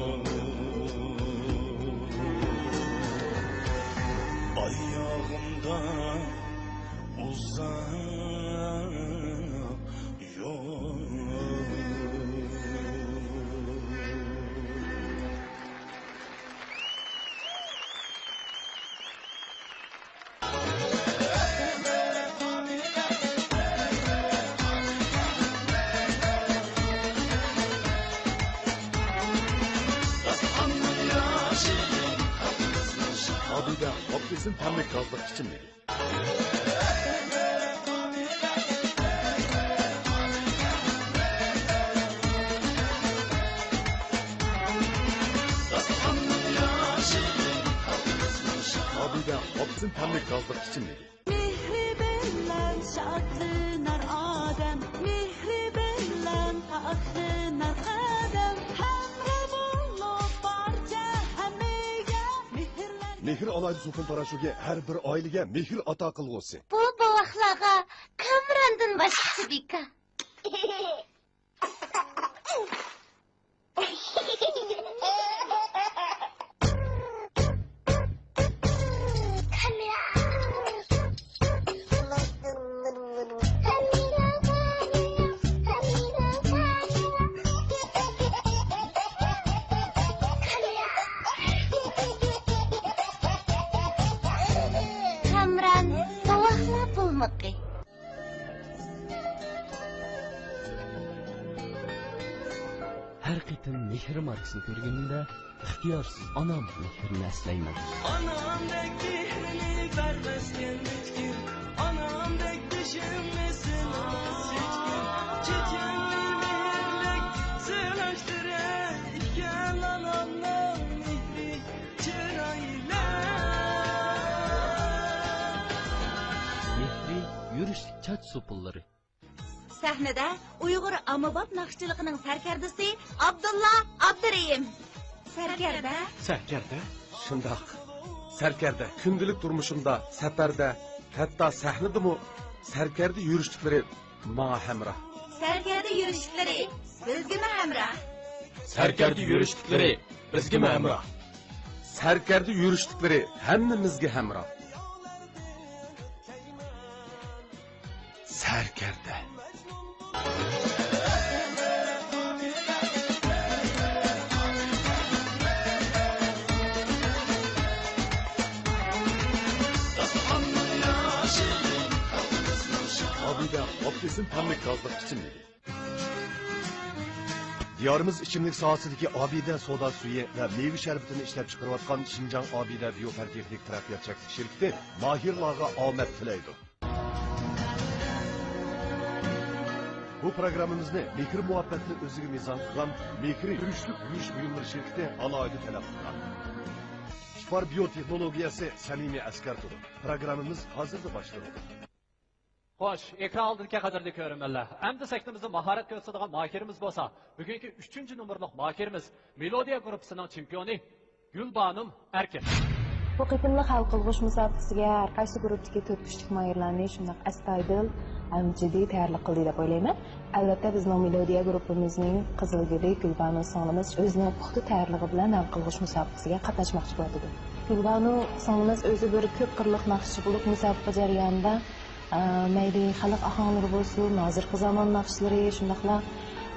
ئاياغىمدا ئۇزاق يول. ئابىدە ئاپېلسىن تەملىك گازلىق ئىچىملىكى. ئابىدە ئاپېلسىن تەملىك گازلىق ئىچىملىكى. مېھرى بىلەن شادلىنار ئادەم، مېھرى بىلەن پاكلىنار قەدەم، ھەمراھ بولۇپ بارچە ھەممىگە مېھىرلەر. مېھىر ئالاھىدە سوپۇن پاراشوكى ھەر بىر ئائىلىگە مېھىر ئاتا قىلغۇسى. بۇ بوۋاقلارغا كامراندىن باشقىسى بىكار. كامران، بوۋاقلار بولمىقى. ھەر قېتىم مېھىر ماركىسىنى كۆرگىنىمدە، ئىختىيارسىز ئانام مېھرىنى ئەسلەيمەن. ئانامدەك مېھرىنى بەرمەسكەن ھېچكىم، ئانامدەك بېشىمنى سىلىماس ھېچكىم. چېچەكلەر مېھىرلىك سىلاشلىرى ئىكەن، ئانامنىڭ مېھرى چىرايلىق. مېھرى يۈرۈشلۈك چاچ سوپۇنلىرى. سەھنىدە ئۇيغۇر ئاممىباب ناخشىچىلىقىنىڭ سەركەردىسى ئابدۇللا ئابدۇرېھىم. سەركەردە. سەركەردە؟ شۇنداق. سەركەردە. كۈندىلىك تۇرمۇشۇمدا، سەپەردە، ھەتتا سەھنىدىمۇ سەركەردە يۈرۈشلۈكلىرى ماڭا ھەمراھ. سەركەردە يۈرۈشلۈكلىرى بىزگىمۇ ھەمراھ. سەركەردە يۈرۈشلۈكلىرى بىزگىمۇ ھەمراھ. سەركەردە يۈرۈشلۈكلىرى ھەممىمىزگە ھەمراھ. سەركەردە. ئېسىل تەملىك گازلىق ئىچىملىكى. دىيارىمىز ئىچىملىك ساھەسىدىكى ئابىدە سودا سۈيى ۋە مېۋە شەربىتىنى ئىشلەپچىقىرىۋاتقان شىنجاڭ ئابىدە بىيو پەن-تېخنىك تەرەققىيات چەكلىك شىركىتى ماھىرلارغا ئامەت تىلەيدۇ. بۇ پروگراممىمىزنى مېھىر-مۇھەببەتنى ئۆزىگە مىزان قىلغان مېھرى يۈرۈشلۈك يۇيۇش بۇيۇملىرى شىركىتى ئالاھىدە تەلەپ قىلغان. ئىپار بىيو تېخنولوگىيەسى سەمىمىي ئەسكەرتىدۇ. پروگراممىمىز ھازىرلا باشلىنىدۇ. خوش، ئېكران ئالدىدىكى قەدىرلىك كۆرۈرمەنلەر، ئەمدى سەھنىمىزدە ماھارەت كۆرسىتىدىغان ماھىرىمىز بولسا، بۈگۈنكى ئۈچىنچى نومۇرلۇق ماھىرىمىز، مېلودىيە گۇرۇپپىسىنىڭ چېمپىيونى گۈلبانۇم ئەركىن. بۇ قېتىملىق ھەل قىلغۇچ مۇسابىقىسىگە ھەر قايسى گۇرۇپپىدىكى تۆت كۈچلۈك ماھىرلارنى شۇنداق ئەستايىدىل ھەم جىددىي تەييارلىق قىلدى دەپ ئويلايمەن. ئەلۋەتتە، بىزنىڭ مېلودىيە گۇرۇپپىمىزنىڭ قىزىل گۈلى گۈلبانۇ سىڭلىمىز ئۆزىنىڭ پۇختا تەييارلىقى بىلەن ھەل قىلغۇچ مۇسابىقىسىگە قاتناشماقچى بولۇۋاتىدۇ. گۈلبانۇ سىڭلىمىز ئۆزى بىر كۆپ قىرلىق ناخشىچى بولۇپ، مۇسابىقە جەريانىدا ئا، مەيلى خەلق ئاھاڭلىرى بولسۇن، ھازىرقى زامان ناخشىلىرى، شۇنداقلا،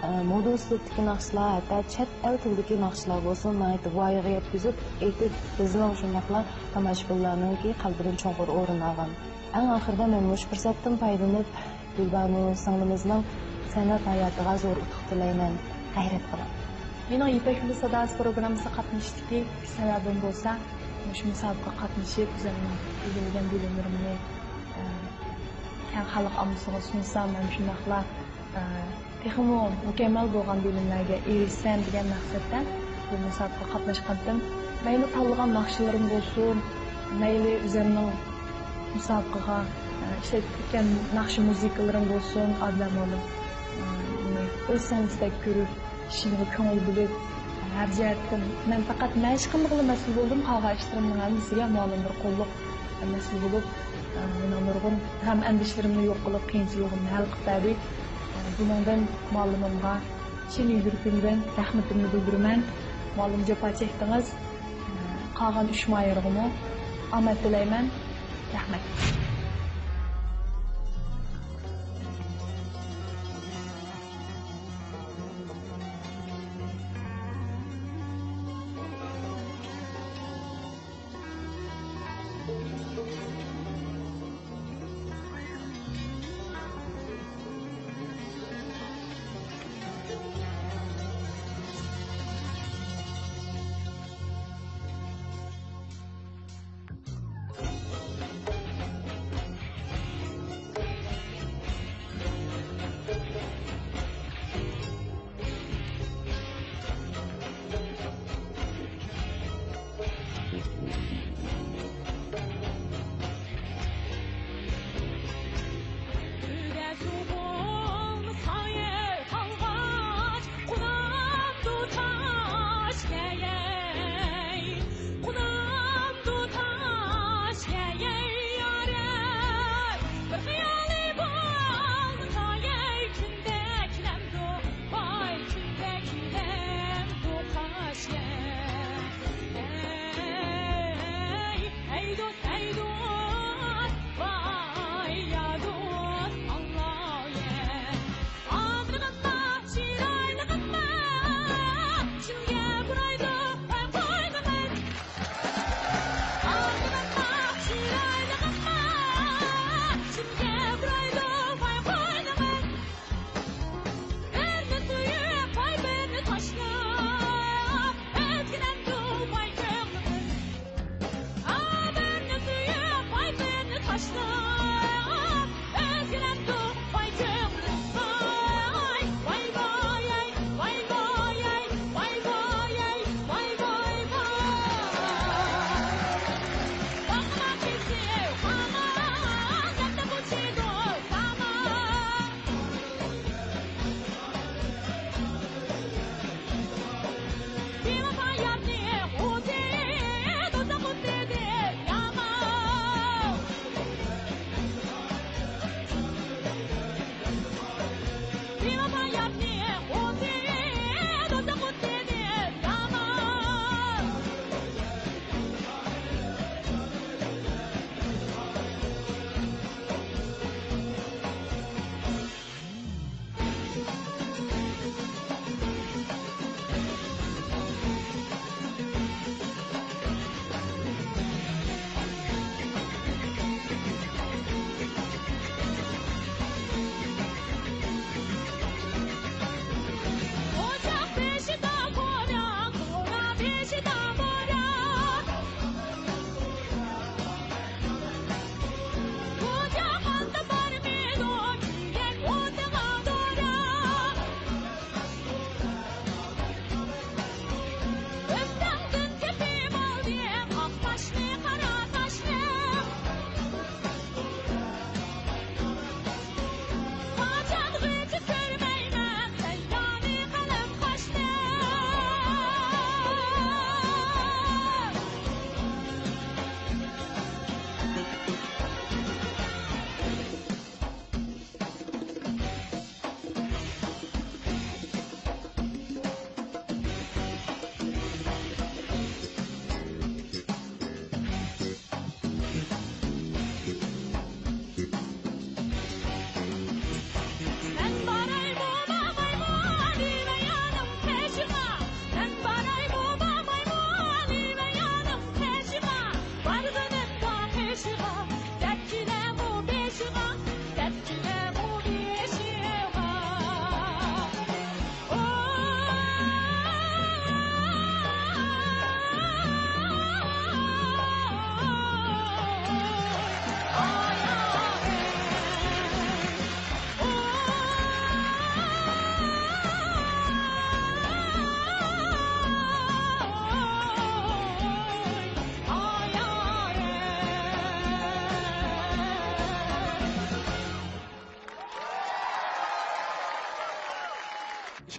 ئا، مودا ئۇسلۇبتىكى ناخشىلار، ھەتتا چەت ئەل تىلىدىكى ناخشىلار بولسۇن، ناھايىتى ۋايىغا يەتكۈزۈپ ئېيتىپ، بىزنىڭ شۇنداقلا تاماشىبىنلارنىڭكى قەلبىدىن چوڭقۇر ئورۇن ئالغان. ئەڭ ئاخىرىدا مەن مۇشۇ پۇرسەتتىن پايدىلىنىپ، گۈلبانۇ سىڭلىمىزنىڭ سەنئەت ھاياتىغا زور ئۇتۇق تىلەيمەن. غەيرەت قىلىڭ. مېنىڭ يىپەك يولى ساداسى پروگراممىسىغا قاتنىشىشتىكى سەۋەبىم بولسا، مۇشۇ مۇسابىقىگە قاتنىشىپ، ئۆزۈمنىڭ ئىگىلىگەن بىلىملىرىمنى، ئە، كەڭ خەلق ئاممىسىغا سۇنسام ھەم شۇنداقلا، ئە، تېخىمۇ مۇكەممەل بولغان بىلىملەرگە ئېرىشسەم دېگەن مەقسەتتە بۇ مۇسابىقىگە قاتناشقانتىم. مەيلى تاللىغان ناخشىلىرىم بولسۇن، مەيلى ئۆزۈمنىڭ مۇسابىقىگە، ئە، ئىشلەتكەن ناخشا مۇزىكىلىرىم بولسۇن، ئادىل مۇئەللىم، ئە، ئۇنى ئۆز سىڭلىسىدەك كۆرۈپ، ئىشىمغا كۆڭۈل بۆلۈپ، ھەر جەھەتتىن مەن پەقەت مەشىقىمگىلا مەسئۇل بولدۇم، قالغان ئىشلىرىمنىڭ ھەممىسىگە مۇئەللىم بىر قوللۇق مەسئۇل بولۇپ، مېنىڭ نۇرغۇن غەم ئەندىشىلىرىمنى يوق قىلىپ، قىيىنچىلىقىمنى ھەل قىلىپ بەردى. بۇنىڭدىن مۇئەللىمىمغا چىن يۈرىكىمدىن رەھمىتىمنى بىلدۈرىمەن. مۇئەللىم، جاپا چەكتىڭىز. قالغان ئۈچ ماھىرغىمۇ ئامەت تىلەيمەن. رەھمەت.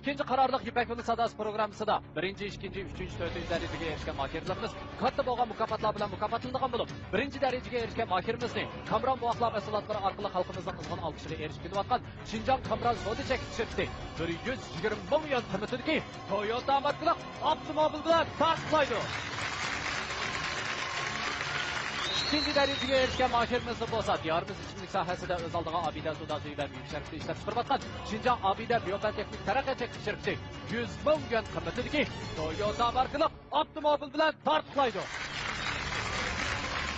ئىككىنچى قارارلىق يىپەك يولى ساداسى پروگراممىسىدا بىرىنچى، ئىككىنچى، ئۈچىنچى، تۆتىنچى دەرىجىگە ئېرىشكەن ماھىرلىرىمىز كاتتا بولغان مۇكاپاتلار بىلەن مۇكاپاتلىنىدىغان بولۇپ، بىرىنچى دەرىجىگە ئېرىشكەن ماھىرىمىزنى كامران بوۋاقلار مەھسۇلاتلىرى ئارقىلىق خەلقىمىزنىڭ قىزغىن ئالقىشىغا ئېرىشىپ كېلىۋاتقان شىنجاڭ كامران سودا چەكلىك شىركىتى بىر يۈز يىگىرمە مىڭ يۈەن قىممىتىدىكى تويوتا ماركىلىق ئاپتوموبىل بىلەن تارتۇقلايدۇ. ئىككىنچى دەرىجىگە ئېرىشكەن ماھىرىمىزنى بولسا، دىيارىمىز ئىچىملىك ساھەسىدە ئۆز ئالدىغا ئابىدە سودا ئۆيى ۋە مېۋە شەربىتى ئىشلەپ چىقىرىۋاتقان شىنجاڭ ئابىدە بىيوپەن تېخنىك تەرەققىيات چەكلىك شىركىتى يۈز مىڭ يۈەن قىممىتىدىكى تويوتا ماركىلىق ئاپتوموبىل بىلەن تارتۇقلايدۇ.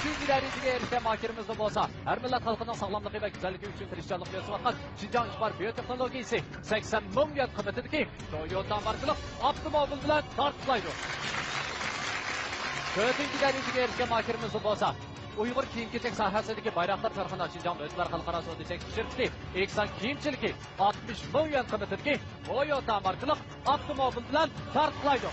ئۈچىنچى دەرىجىگە ئېرىشكەن ماھىرىمىزنى بولسا، ھەر مىللەت خەلقىنىڭ ساغلاملىقى ۋە گۈزەللىكى ئۈچۈن تىرىشچانلىق كۆرسىتىۋاتقان شىنجاڭ ئىپار بىيوتېخنولوگىيىسى سەكسەن مىڭ يۈەن قىممىتىدىكى تويوتا ماركىلىق ئاپتوموبىل بىلەن تارتۇقلايدۇ. تۆتىنچى دەرىجىگە ئېرىشكەن ماھىرىمىز بولسا، ئۇيغۇر كىيىم-كېچەك ساھەسىدىكى بايراقدار كارخانا شىنجاڭ مۆتىۋەر خەلقئارا سودا چەكلىك شىركىتى ئېھسان كىيىمچىلىكى ئاتمىش مىڭ يۈەن قىممىتىدىكى تويوتا ماركىلىق ئاپتوموبىل بىلەن تارتۇقلايدۇ.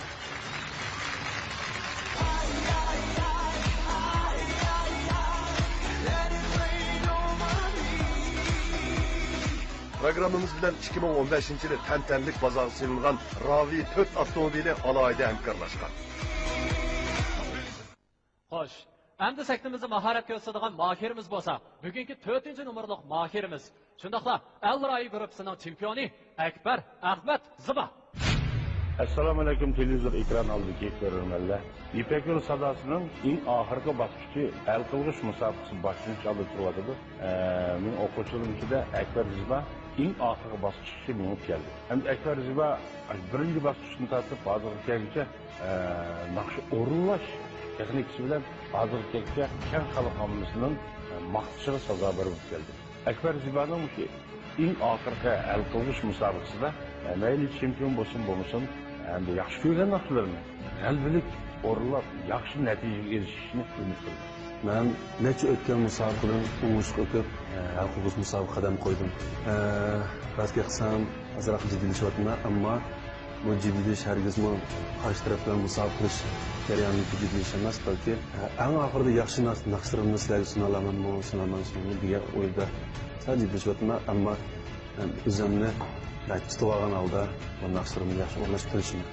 پروگراممىمىز بىلەن ئىككى مىڭ ئون بەشىنچى يىلى تەنتەنىلىك بازارغا سېلىنغان راۋى تۆت ئاپتوموبىلى ئالاھىدە ھەمكارلاشقان. خوش، ئەمدى سەھنىمىزدە ماھارەت كۆرسىتىدىغان ماھىرىمىز بولسا، بۈگۈنكى تۆتىنچى نومۇرلۇق ماھىرىمىز، شۇنداقلا ئەل رايى گۇرۇپپىسىنىڭ چېمپىيونى ئەكبەر ئەخمەت زىبا. ئەسسالامۇئەلەيكۇم، تېلېۋىزور ئېكران ئالدىدىكى كۆرۈرمەنلەر. يىپەك يولى ساداسىنىڭ ئەڭ ئاخىرقى باسقۇچى ھەل قىلغۇچ مۇسابىقىسى باشلىنىش ئالدىدا تۇرۇۋاتىدۇ. ئە، مېنىڭ ئوقۇغۇچىلىرىم ئىچىدە ئەكبەر زىبا ئەڭ ئاخىرقى باسقۇچقىچە مېڭىپ كەلدى. ئەمدى ئەكبەر زىبا بىرىنچى باسقۇچتىن تارتىپ ھازىرغا كەلگۈچە، ئە، ناخشا ئورۇنلاش تېخنىكىسى بىلەن ھازىرغا كەلگۈچە كەڭ خەلق ئاممىسىنىڭ، ئە، ماختىشىغا سازاۋەر بولۇپ كەلدى. ئەكبەر زىبانىڭ مۇشۇ ئەڭ ئاخىرقى ھەل قىلغۇچ مۇسابىقىسىدە، ئە، مەيلى چېمپىيون بولسۇن، بولمىسۇن، ئەمدى ياخشى كۆرگەن ناخشىلىرىنى غەلىبىلىك ئورۇنلاپ، ياخشى نەتىجىگە ئېرىشىشىنى ئۈمىد قىلىمەن. مەن نەچچە ئۆتكەن مۇسابىقىدىن ئوڭۇشلۇق ئۆتۈپ، ئە، ھەل قىلغۇچ مۇسابىقىگە قەدەم قويدۇم. ئە، راست گەپ قىلسام، ئازراق جىددىيلىشىۋاتىمەن، ئەمما بۇ جىددىيلىشىش ھەرگىزمۇ قارشى تەرەپ بىلەن مۇسابىقە قىلىش جەريانىدىكى جىددىيلىشىش ئەمەس، بەلكى، ئە، ئەڭ ئاخىرىدا ياخشى ناخ-، ناخشىلىرىمنى سىلەرگە سۇنالامەنمۇ، سۇنالمامسىمۇ دېگەن ئويدا سەل جىددىيلىشىۋاتىمەن، ئەمما، ئە، ئۆزۈمنى، ئە، تۇتۇۋالغان ھالدا بۇ ناخشىلىرىمنى ياخشى ئورۇنلاشتۇرۇشنى.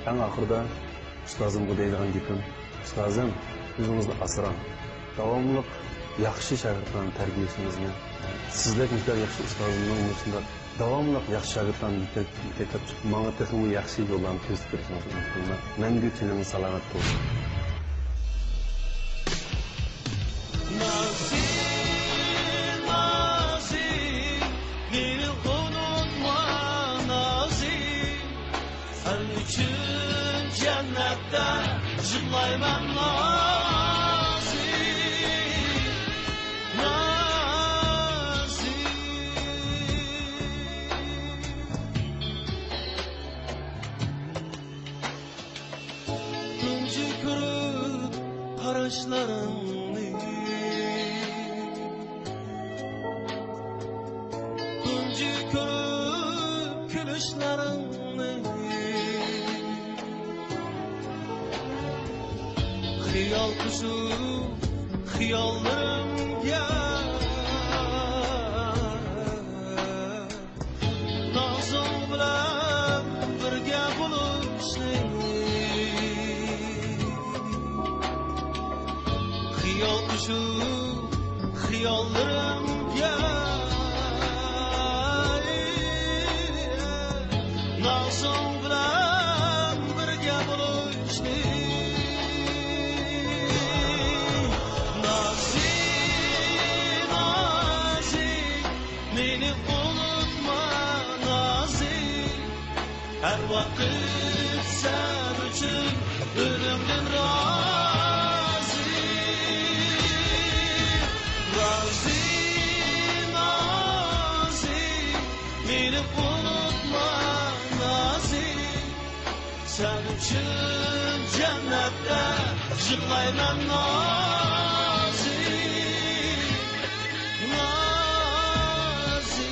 ئەڭ ئاخىرىدا ئۇستازىمغا دەيدىغان گېپىم، ئۇستازىم، ئۆزىڭىزنى ئاسراڭ. داۋاملىق ياخشى شاگىرتلارنى تەربىيەلىشىڭىزنى، سىزدەك مۇشۇنداق ياخشى ئۇستازىمنىڭ مۇشۇنداق داۋاملىق ياخشى شاگىرتلارنى يېتەك-، يېتەكلەپ چىقىپ، ماڭا تېخىمۇ ياخشى يوللارنى كۆرسىتىپ بېرىشىڭىزنى ئۈمىد قىلىمەن. مەڭگۈ تېنىڭىز سالامەت بولسۇن. نازى، نازى، مېنى ئۇنتۇما، نازى. سەن ئۈچۈن جەننەتتە يىغلايمەن، نازى، نازى. تۇنجى كۆرۈپ قاراشلىرىڭنى، تۇنجى كۆرۈپ كۈلۈشلىرىڭنى، خىيال قۇشۇپ خىياللىرىمگە نازۇڭ بىلەن بىرگە بولۇشنى، خىيال قۇشۇپ خىياللىرىمگە نازۇڭ بىلەن بىرگە بولۇشنى. نازى، نازى، مېنى ئۇنتۇما، نازى. ھەر ۋاقىت سەن ئۈچۈن ئۆلۈمدىن رازى. رازى، نازى، مېنى ئۇنتۇما، نازى. سەن ئۈچۈن جەننەتتە يىغلايمەن، نازى، نازى.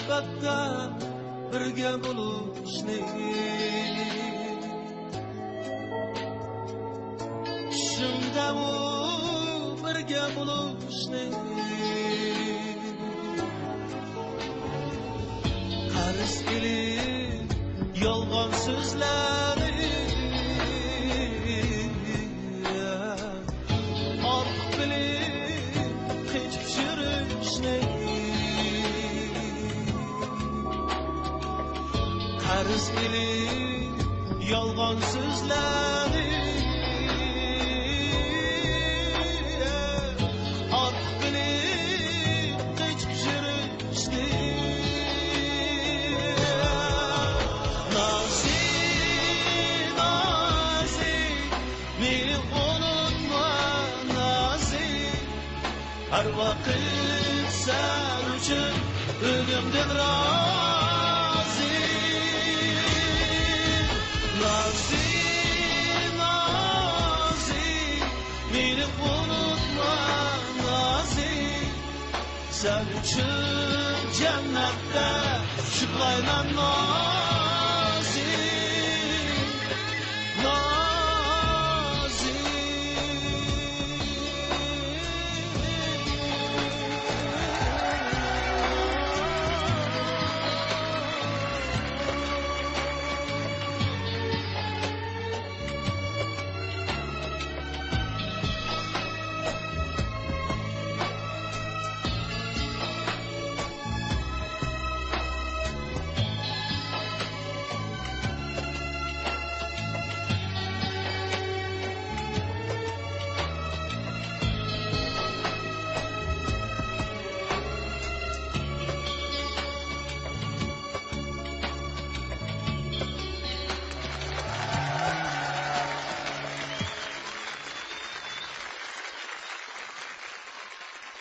ئەلۋەتتە، بىرگە بولۇشنى، چۈشۈمدىمۇ بىرگە بولۇشنى، قەرز ئېلىپ يالغان سۆزلەرنى، ئارتۇق بىلىپ قېچىپ يۈرۈشنى، قەرز ئېلىپ يالغان سۆزلەرنى، ئارتۇق بىلىپ قېچىپ يۈرۈشنى. نازى، نازى، مېنى ئۇنتۇما، نازى. ھەر ۋاقىت سەن ئۈچۈن ئۆلۈمدىن رازى. نازى، نازى، مېنى ئۇنتۇما، نازى. سەن ئۈچۈن جەننەتتە يىغلايمەن، نازى، نازى.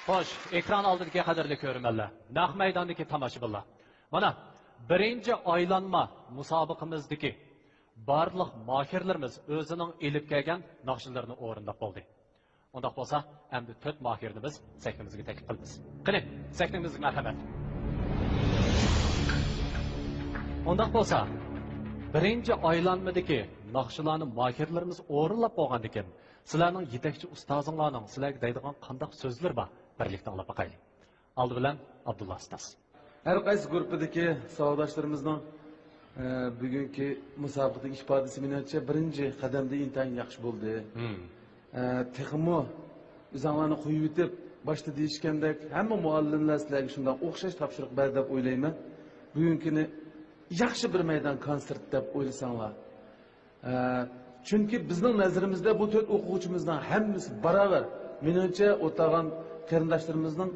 خوش، ئېكران ئالدىدىكى قەدىرلىك كۆرۈرمەنلەر، نەق مەيداندىكى تاماشىبىنلار. مانا، بىرىنچى ئايلانما مۇسابىقىمىزدىكى بارلىق ماھىرلىرىمىز ئۆزىنىڭ ئېلىپ كەلگەن ناخشىلىرىنى ئورۇنداپ بولدى. ئۇنداق بولسا، ئەمدى تۆت ماھىرنى بىز سەھنىمىزگە تەكلىپ قىلىمىز. قېنى، سەھنىمىزگە مەرھەمەت. ئۇنداق بولسا، بىرىنچى ئايلانمىدىكى ناخشىلارنى ماھىرلىرىمىز ئورۇنلاپ بولغاندىكىن، سىلەرنىڭ يېتەكچى ئۇستازىڭلارنىڭ سىلەرگە دەيدىغان قانداق سۆزلىرى بار؟ بىرلىكتە ئاڭلاپ باقايلى. ئالدى بىلەن ئابدۇللا ئۇستاز. ھەر قايسى گۇرۇپپىدىكى ساۋاقداشلىرىمىزنىڭ، ئە، بۈگۈنكى مۇسابىقىدىكى ئىپادىسى مېنىڭچە بىرىنچى قەدەمدە ئىنتايىن ياخشى بولدى. مم. ئە، تېخىمۇ ئۆزۈڭلارنى قويۇۋېتىپ، باشتا دېيىشكەندەك، ھەممە مۇئەللىملەر سىلەرگە شۇنداق ئوخشاش تاپشۇرۇق بەردى دەپ ئويلايمەن. بۈگۈنكىنى ياخشى بىر مەيدان كونسېرت دەپ ئويلىساڭلار. ئە، چۈنكى بىزنىڭ نەزىرىمىزدە بۇ تۆت ئوقۇغۇچىمىزنىڭ ھەممىسى باراۋەر. مېنىڭچە، ئولتۇرغان قېرىنداشلىرىمىزنىڭ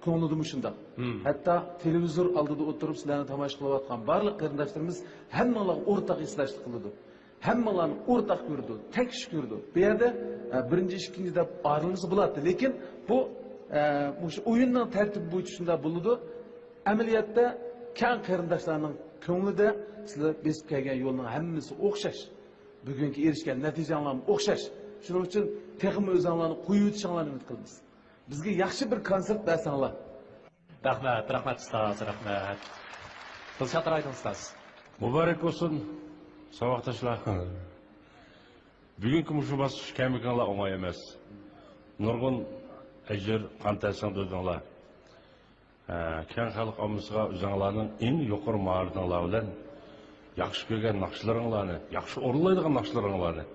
كۆڭلىدىمۇ شۇنداق. مم. ھەتتا تېلېۋىزور ئالدىدا ئولتۇرۇپ سىلەرنى تاماشا قىلىۋاتقان بارلىق قېرىنداشلىرىمىز ھەممىڭلارغا ئورتاق ھېسداشلىق قىلىدۇ. ھەممىڭلارنى ئورتاق كۆرىدۇ، تەكشى كۆرىدۇ. بۇ يەردە، ئە، بىرىنچى، ئىككىنچى دەپ ئايرىلمىسا بولاتتى. لېكىن بۇ، ئە، مۇشۇ ئويۇننىڭ تەرتىپى بويىچە شۇنداق بولىدۇ. ئەمەلىيەتتە كەڭ قېرىنداشلارنىڭ كۆڭلىدە سىلەر بېسىپ كەلگەن يولنىڭ ھەممىسى ئوخشاش. بۈگۈنكى ئېرىشكەن نەتىجەڭلارمۇ ئوخشاش. شۇنىڭ ئۈچۈن تېخىمۇ ئۆزۈڭلارنى قويۇۋېتىشىڭلارنى ئۈمىد قىلىمىز. بىزگە ياخشى بىر كونسېرت بەرسەڭلار. رەھمەت، رەھمەت ئۇستاز، رەھمەت. دىلشات رايدىن ئۇستاز. مۇبارەك بولسۇن، ساۋاقداشلار. بۈگۈنكى مۇشۇ باسقۇچ كەلمىكىڭلار ئوڭاي ئەمەس. نۇرغۇن ئەجىر، قان تەر سىڭدۈردۈڭلار. ھە، كەڭ خەلق ئاممىسىغا ئۆزۈڭلارنىڭ ئەڭ يۇقىرى ماھارىتىڭلار بىلەن ياخشى كۆرگەن ناخشىلىرىڭلارنى، ياخشى ئورۇنلايدىغان ناخشىلىرىڭلارنى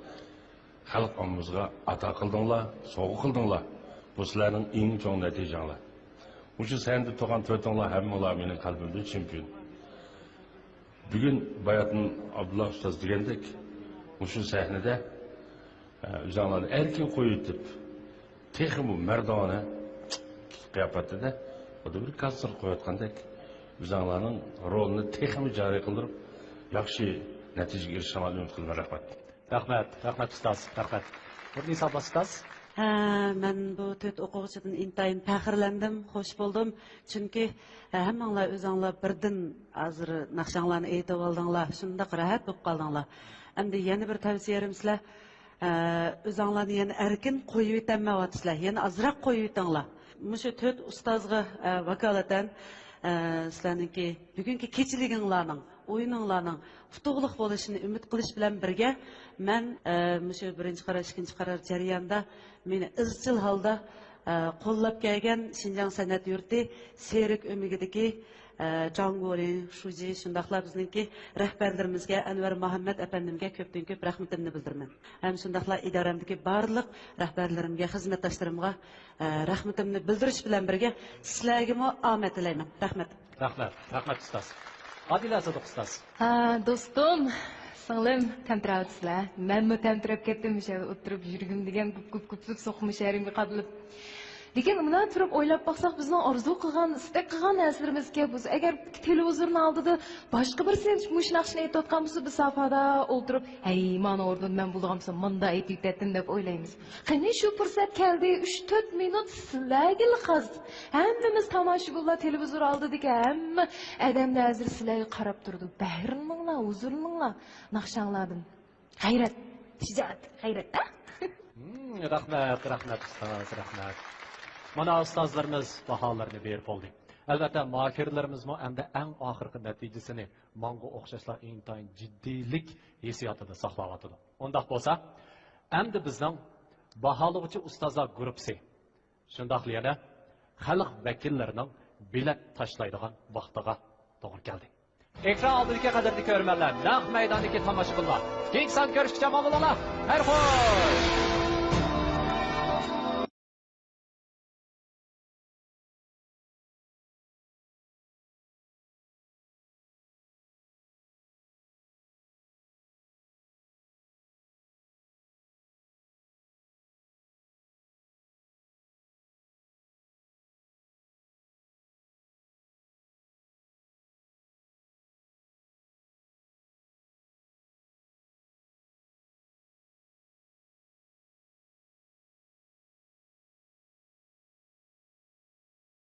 خەلق ئاممىسىغا ئاتا قىلدىڭلار، سوۋغا قىلدىڭلار. بۇ سىلەرنىڭ ئەڭ چوڭ نەتىجەڭلار. مۇشۇ سەھنىدە تۇرغان تۆتۈڭلار ھەممىڭلار مېنىڭ قەلبىمدە چېمپىيون. بۈگۈن باياتىن ئابدۇللا ئۇستاز دېگەندەك، مۇشۇ سەھنىدە، ئە، ئۆزۈڭلارنى ئەركىن قويۇۋېتىپ، تېخىمۇ مەردانە قىياپەتتە، خۇددى بىر كونسېرت قويۇۋاتقاندەك، ئۆزۈڭلارنىڭ رولىنى تېخىمۇ جارى قىلدۇرۇپ، ياخشى نەتىجىگە ئېرىشىشىڭلارنى ئۈمىد قىلىمەن. رەھمەت. رەھمەت، رەھمەت ئۇستاز، رەھمەت. بۇرنىسا ئۇستاز. ھە، مەن بۇ تۆت ئوقۇغۇچىدىن ئىنتايىن پەخىرلەندىم، خوش بولدۇم. چۈنكى، ھە، ھەممىڭلار ئۆزۈڭلار بىردىن ھازىر ناخشاڭلارنى ئېيتىۋالدىڭلار، شۇنداق راھەت بولۇپ قالدىڭلار. ئەمدى يەنە بىر تەۋسىيەم سىلەر، ئە، ئۆزۈڭلارنى يەنە ئەركىن قويۇۋېتەلمەيۋاتىسىلەر، يەنە ئازراق قويۇۋېتىڭلار. مۇشۇ تۆت ئۇستازغا، ئە، ۋاكالىتەن، ئە، سىلەرنىڭكى بۈگۈنكى كېچىلىكىڭلارنىڭ، ئويۇنۇڭلارنىڭ ئۇتۇقلۇق بولۇشىنى ئۈمىد قىلىش بىلەن بىرگە، مەن، ئە، مۇشۇ بىرىنچى قارار، ئىككىنچى قارار جەريانىدا مېنى ئىزچىل ھالدا، ئە، قوللاپ كەلگەن شىنجاڭ سەنئەت يۇرتى سېرك ئۆمىكىدىكى، ئە، جاڭ گورىڭ، شۇجى، شۇنداقلا بىزنىڭكى رەھبەرلىرىمىزگە، ئەنۋەر مۇھەممەد ئەپەندىمگە كۆپتىن كۆپ رەھمىتىمنى بىلدۈرىمەن. ھەم شۇنداقلا ئىدارەمدىكى بارلىق رەھبەرلىرىمگە، خىزمەتداشلىرىمغا، ئە، رەھمىتىمنى بىلدۈرۈش بىلەن بىرگە، سىلەرگىمۇ ئامەت تىلەيمەن. رەھمەت. رەھمەت، رەھمەت ئۇستاز. ئادىلە سىدىق ئۇستاز. ھە، دوستۇم، سىڭلىم، تەمتىرەۋاتىسىلەر. مەنمۇ تەمتىرەپ كەتتىم، مۇشۇ يەردە ئولتۇرۇپ يۈرىكىم دېگەن گۈپ گۈپ گۈپ گۈپ سوقۇپ، مۇشۇ يېرىمگە قادىلىپ. لېكىن مۇنداق تۇرۇپ ئويلاپ باقساق، بىزنىڭ ئارزۇ قىلغان، ئىستەك قىلغان نەرسىلىرىمىزكەن. بىز ئەگەر تېلېۋىزورنىڭ ئالدىدا باشقا بىرسى مۇشۇ ناخشىنى ئېيتىۋاتقان بولسا، بىز سافادا ئولتۇرۇپ، ھەي، مانا ئورنىدا مەن بولغانمىسام مۇنداق ئېيتىپ كېتەتتىم دەپ ئويلايمىز. قېنى، شۇ پۇرسەت كەلدى، ئۈچ تۆت مىنۇت سىلەرگىلا خاس. ھەممىمىز تاماشىبىنلار تېلېۋىزور ئالدىدىكى ھەممە ئادەملەر ھازىر سىلەرگە قاراپ تۇرىدۇ. بەھرىلىنىڭلار، ھۇزۇرلىنىڭلار ناخشاڭلاردىن. غەيرەت، شىجائەت، غەيرەت، ھە؟ مم، رەھمەت، رەھمەت ئۇستاز، رەھمەت. مانا ئۇستازلىرىمىز باھالىرىنى بېرىپ بولدى. ئەلۋەتتە، ماھىرلىرىمىزمۇ ئەمدى ئەڭ ئاخىرقى نەتىجىسىنى ماڭغا ئوخشاشلا ئىنتايىن جىددىيلىك ھېسسىياتىدا ساقلاۋاتىدۇ. ئۇنداق بولسا، ئەمدى بىزنىڭ باھالىغۇچى ئۇستازلار گۇرۇپپىسى، شۇنداقلا يەنە خەلق ۋەكىللىرىنىڭ بېلەت تاشلايدىغان ۋاقتىغا توغرا كەلدى. ئېكران ئالدىدىكى قەدىردىكى كۆرۈرمەنلەر، نەق مەيداندىكى تاماشىبىنلار، كېيىنكى سان كۆرۈشكىچە ئامان بولۇڭلار. خەير خوش!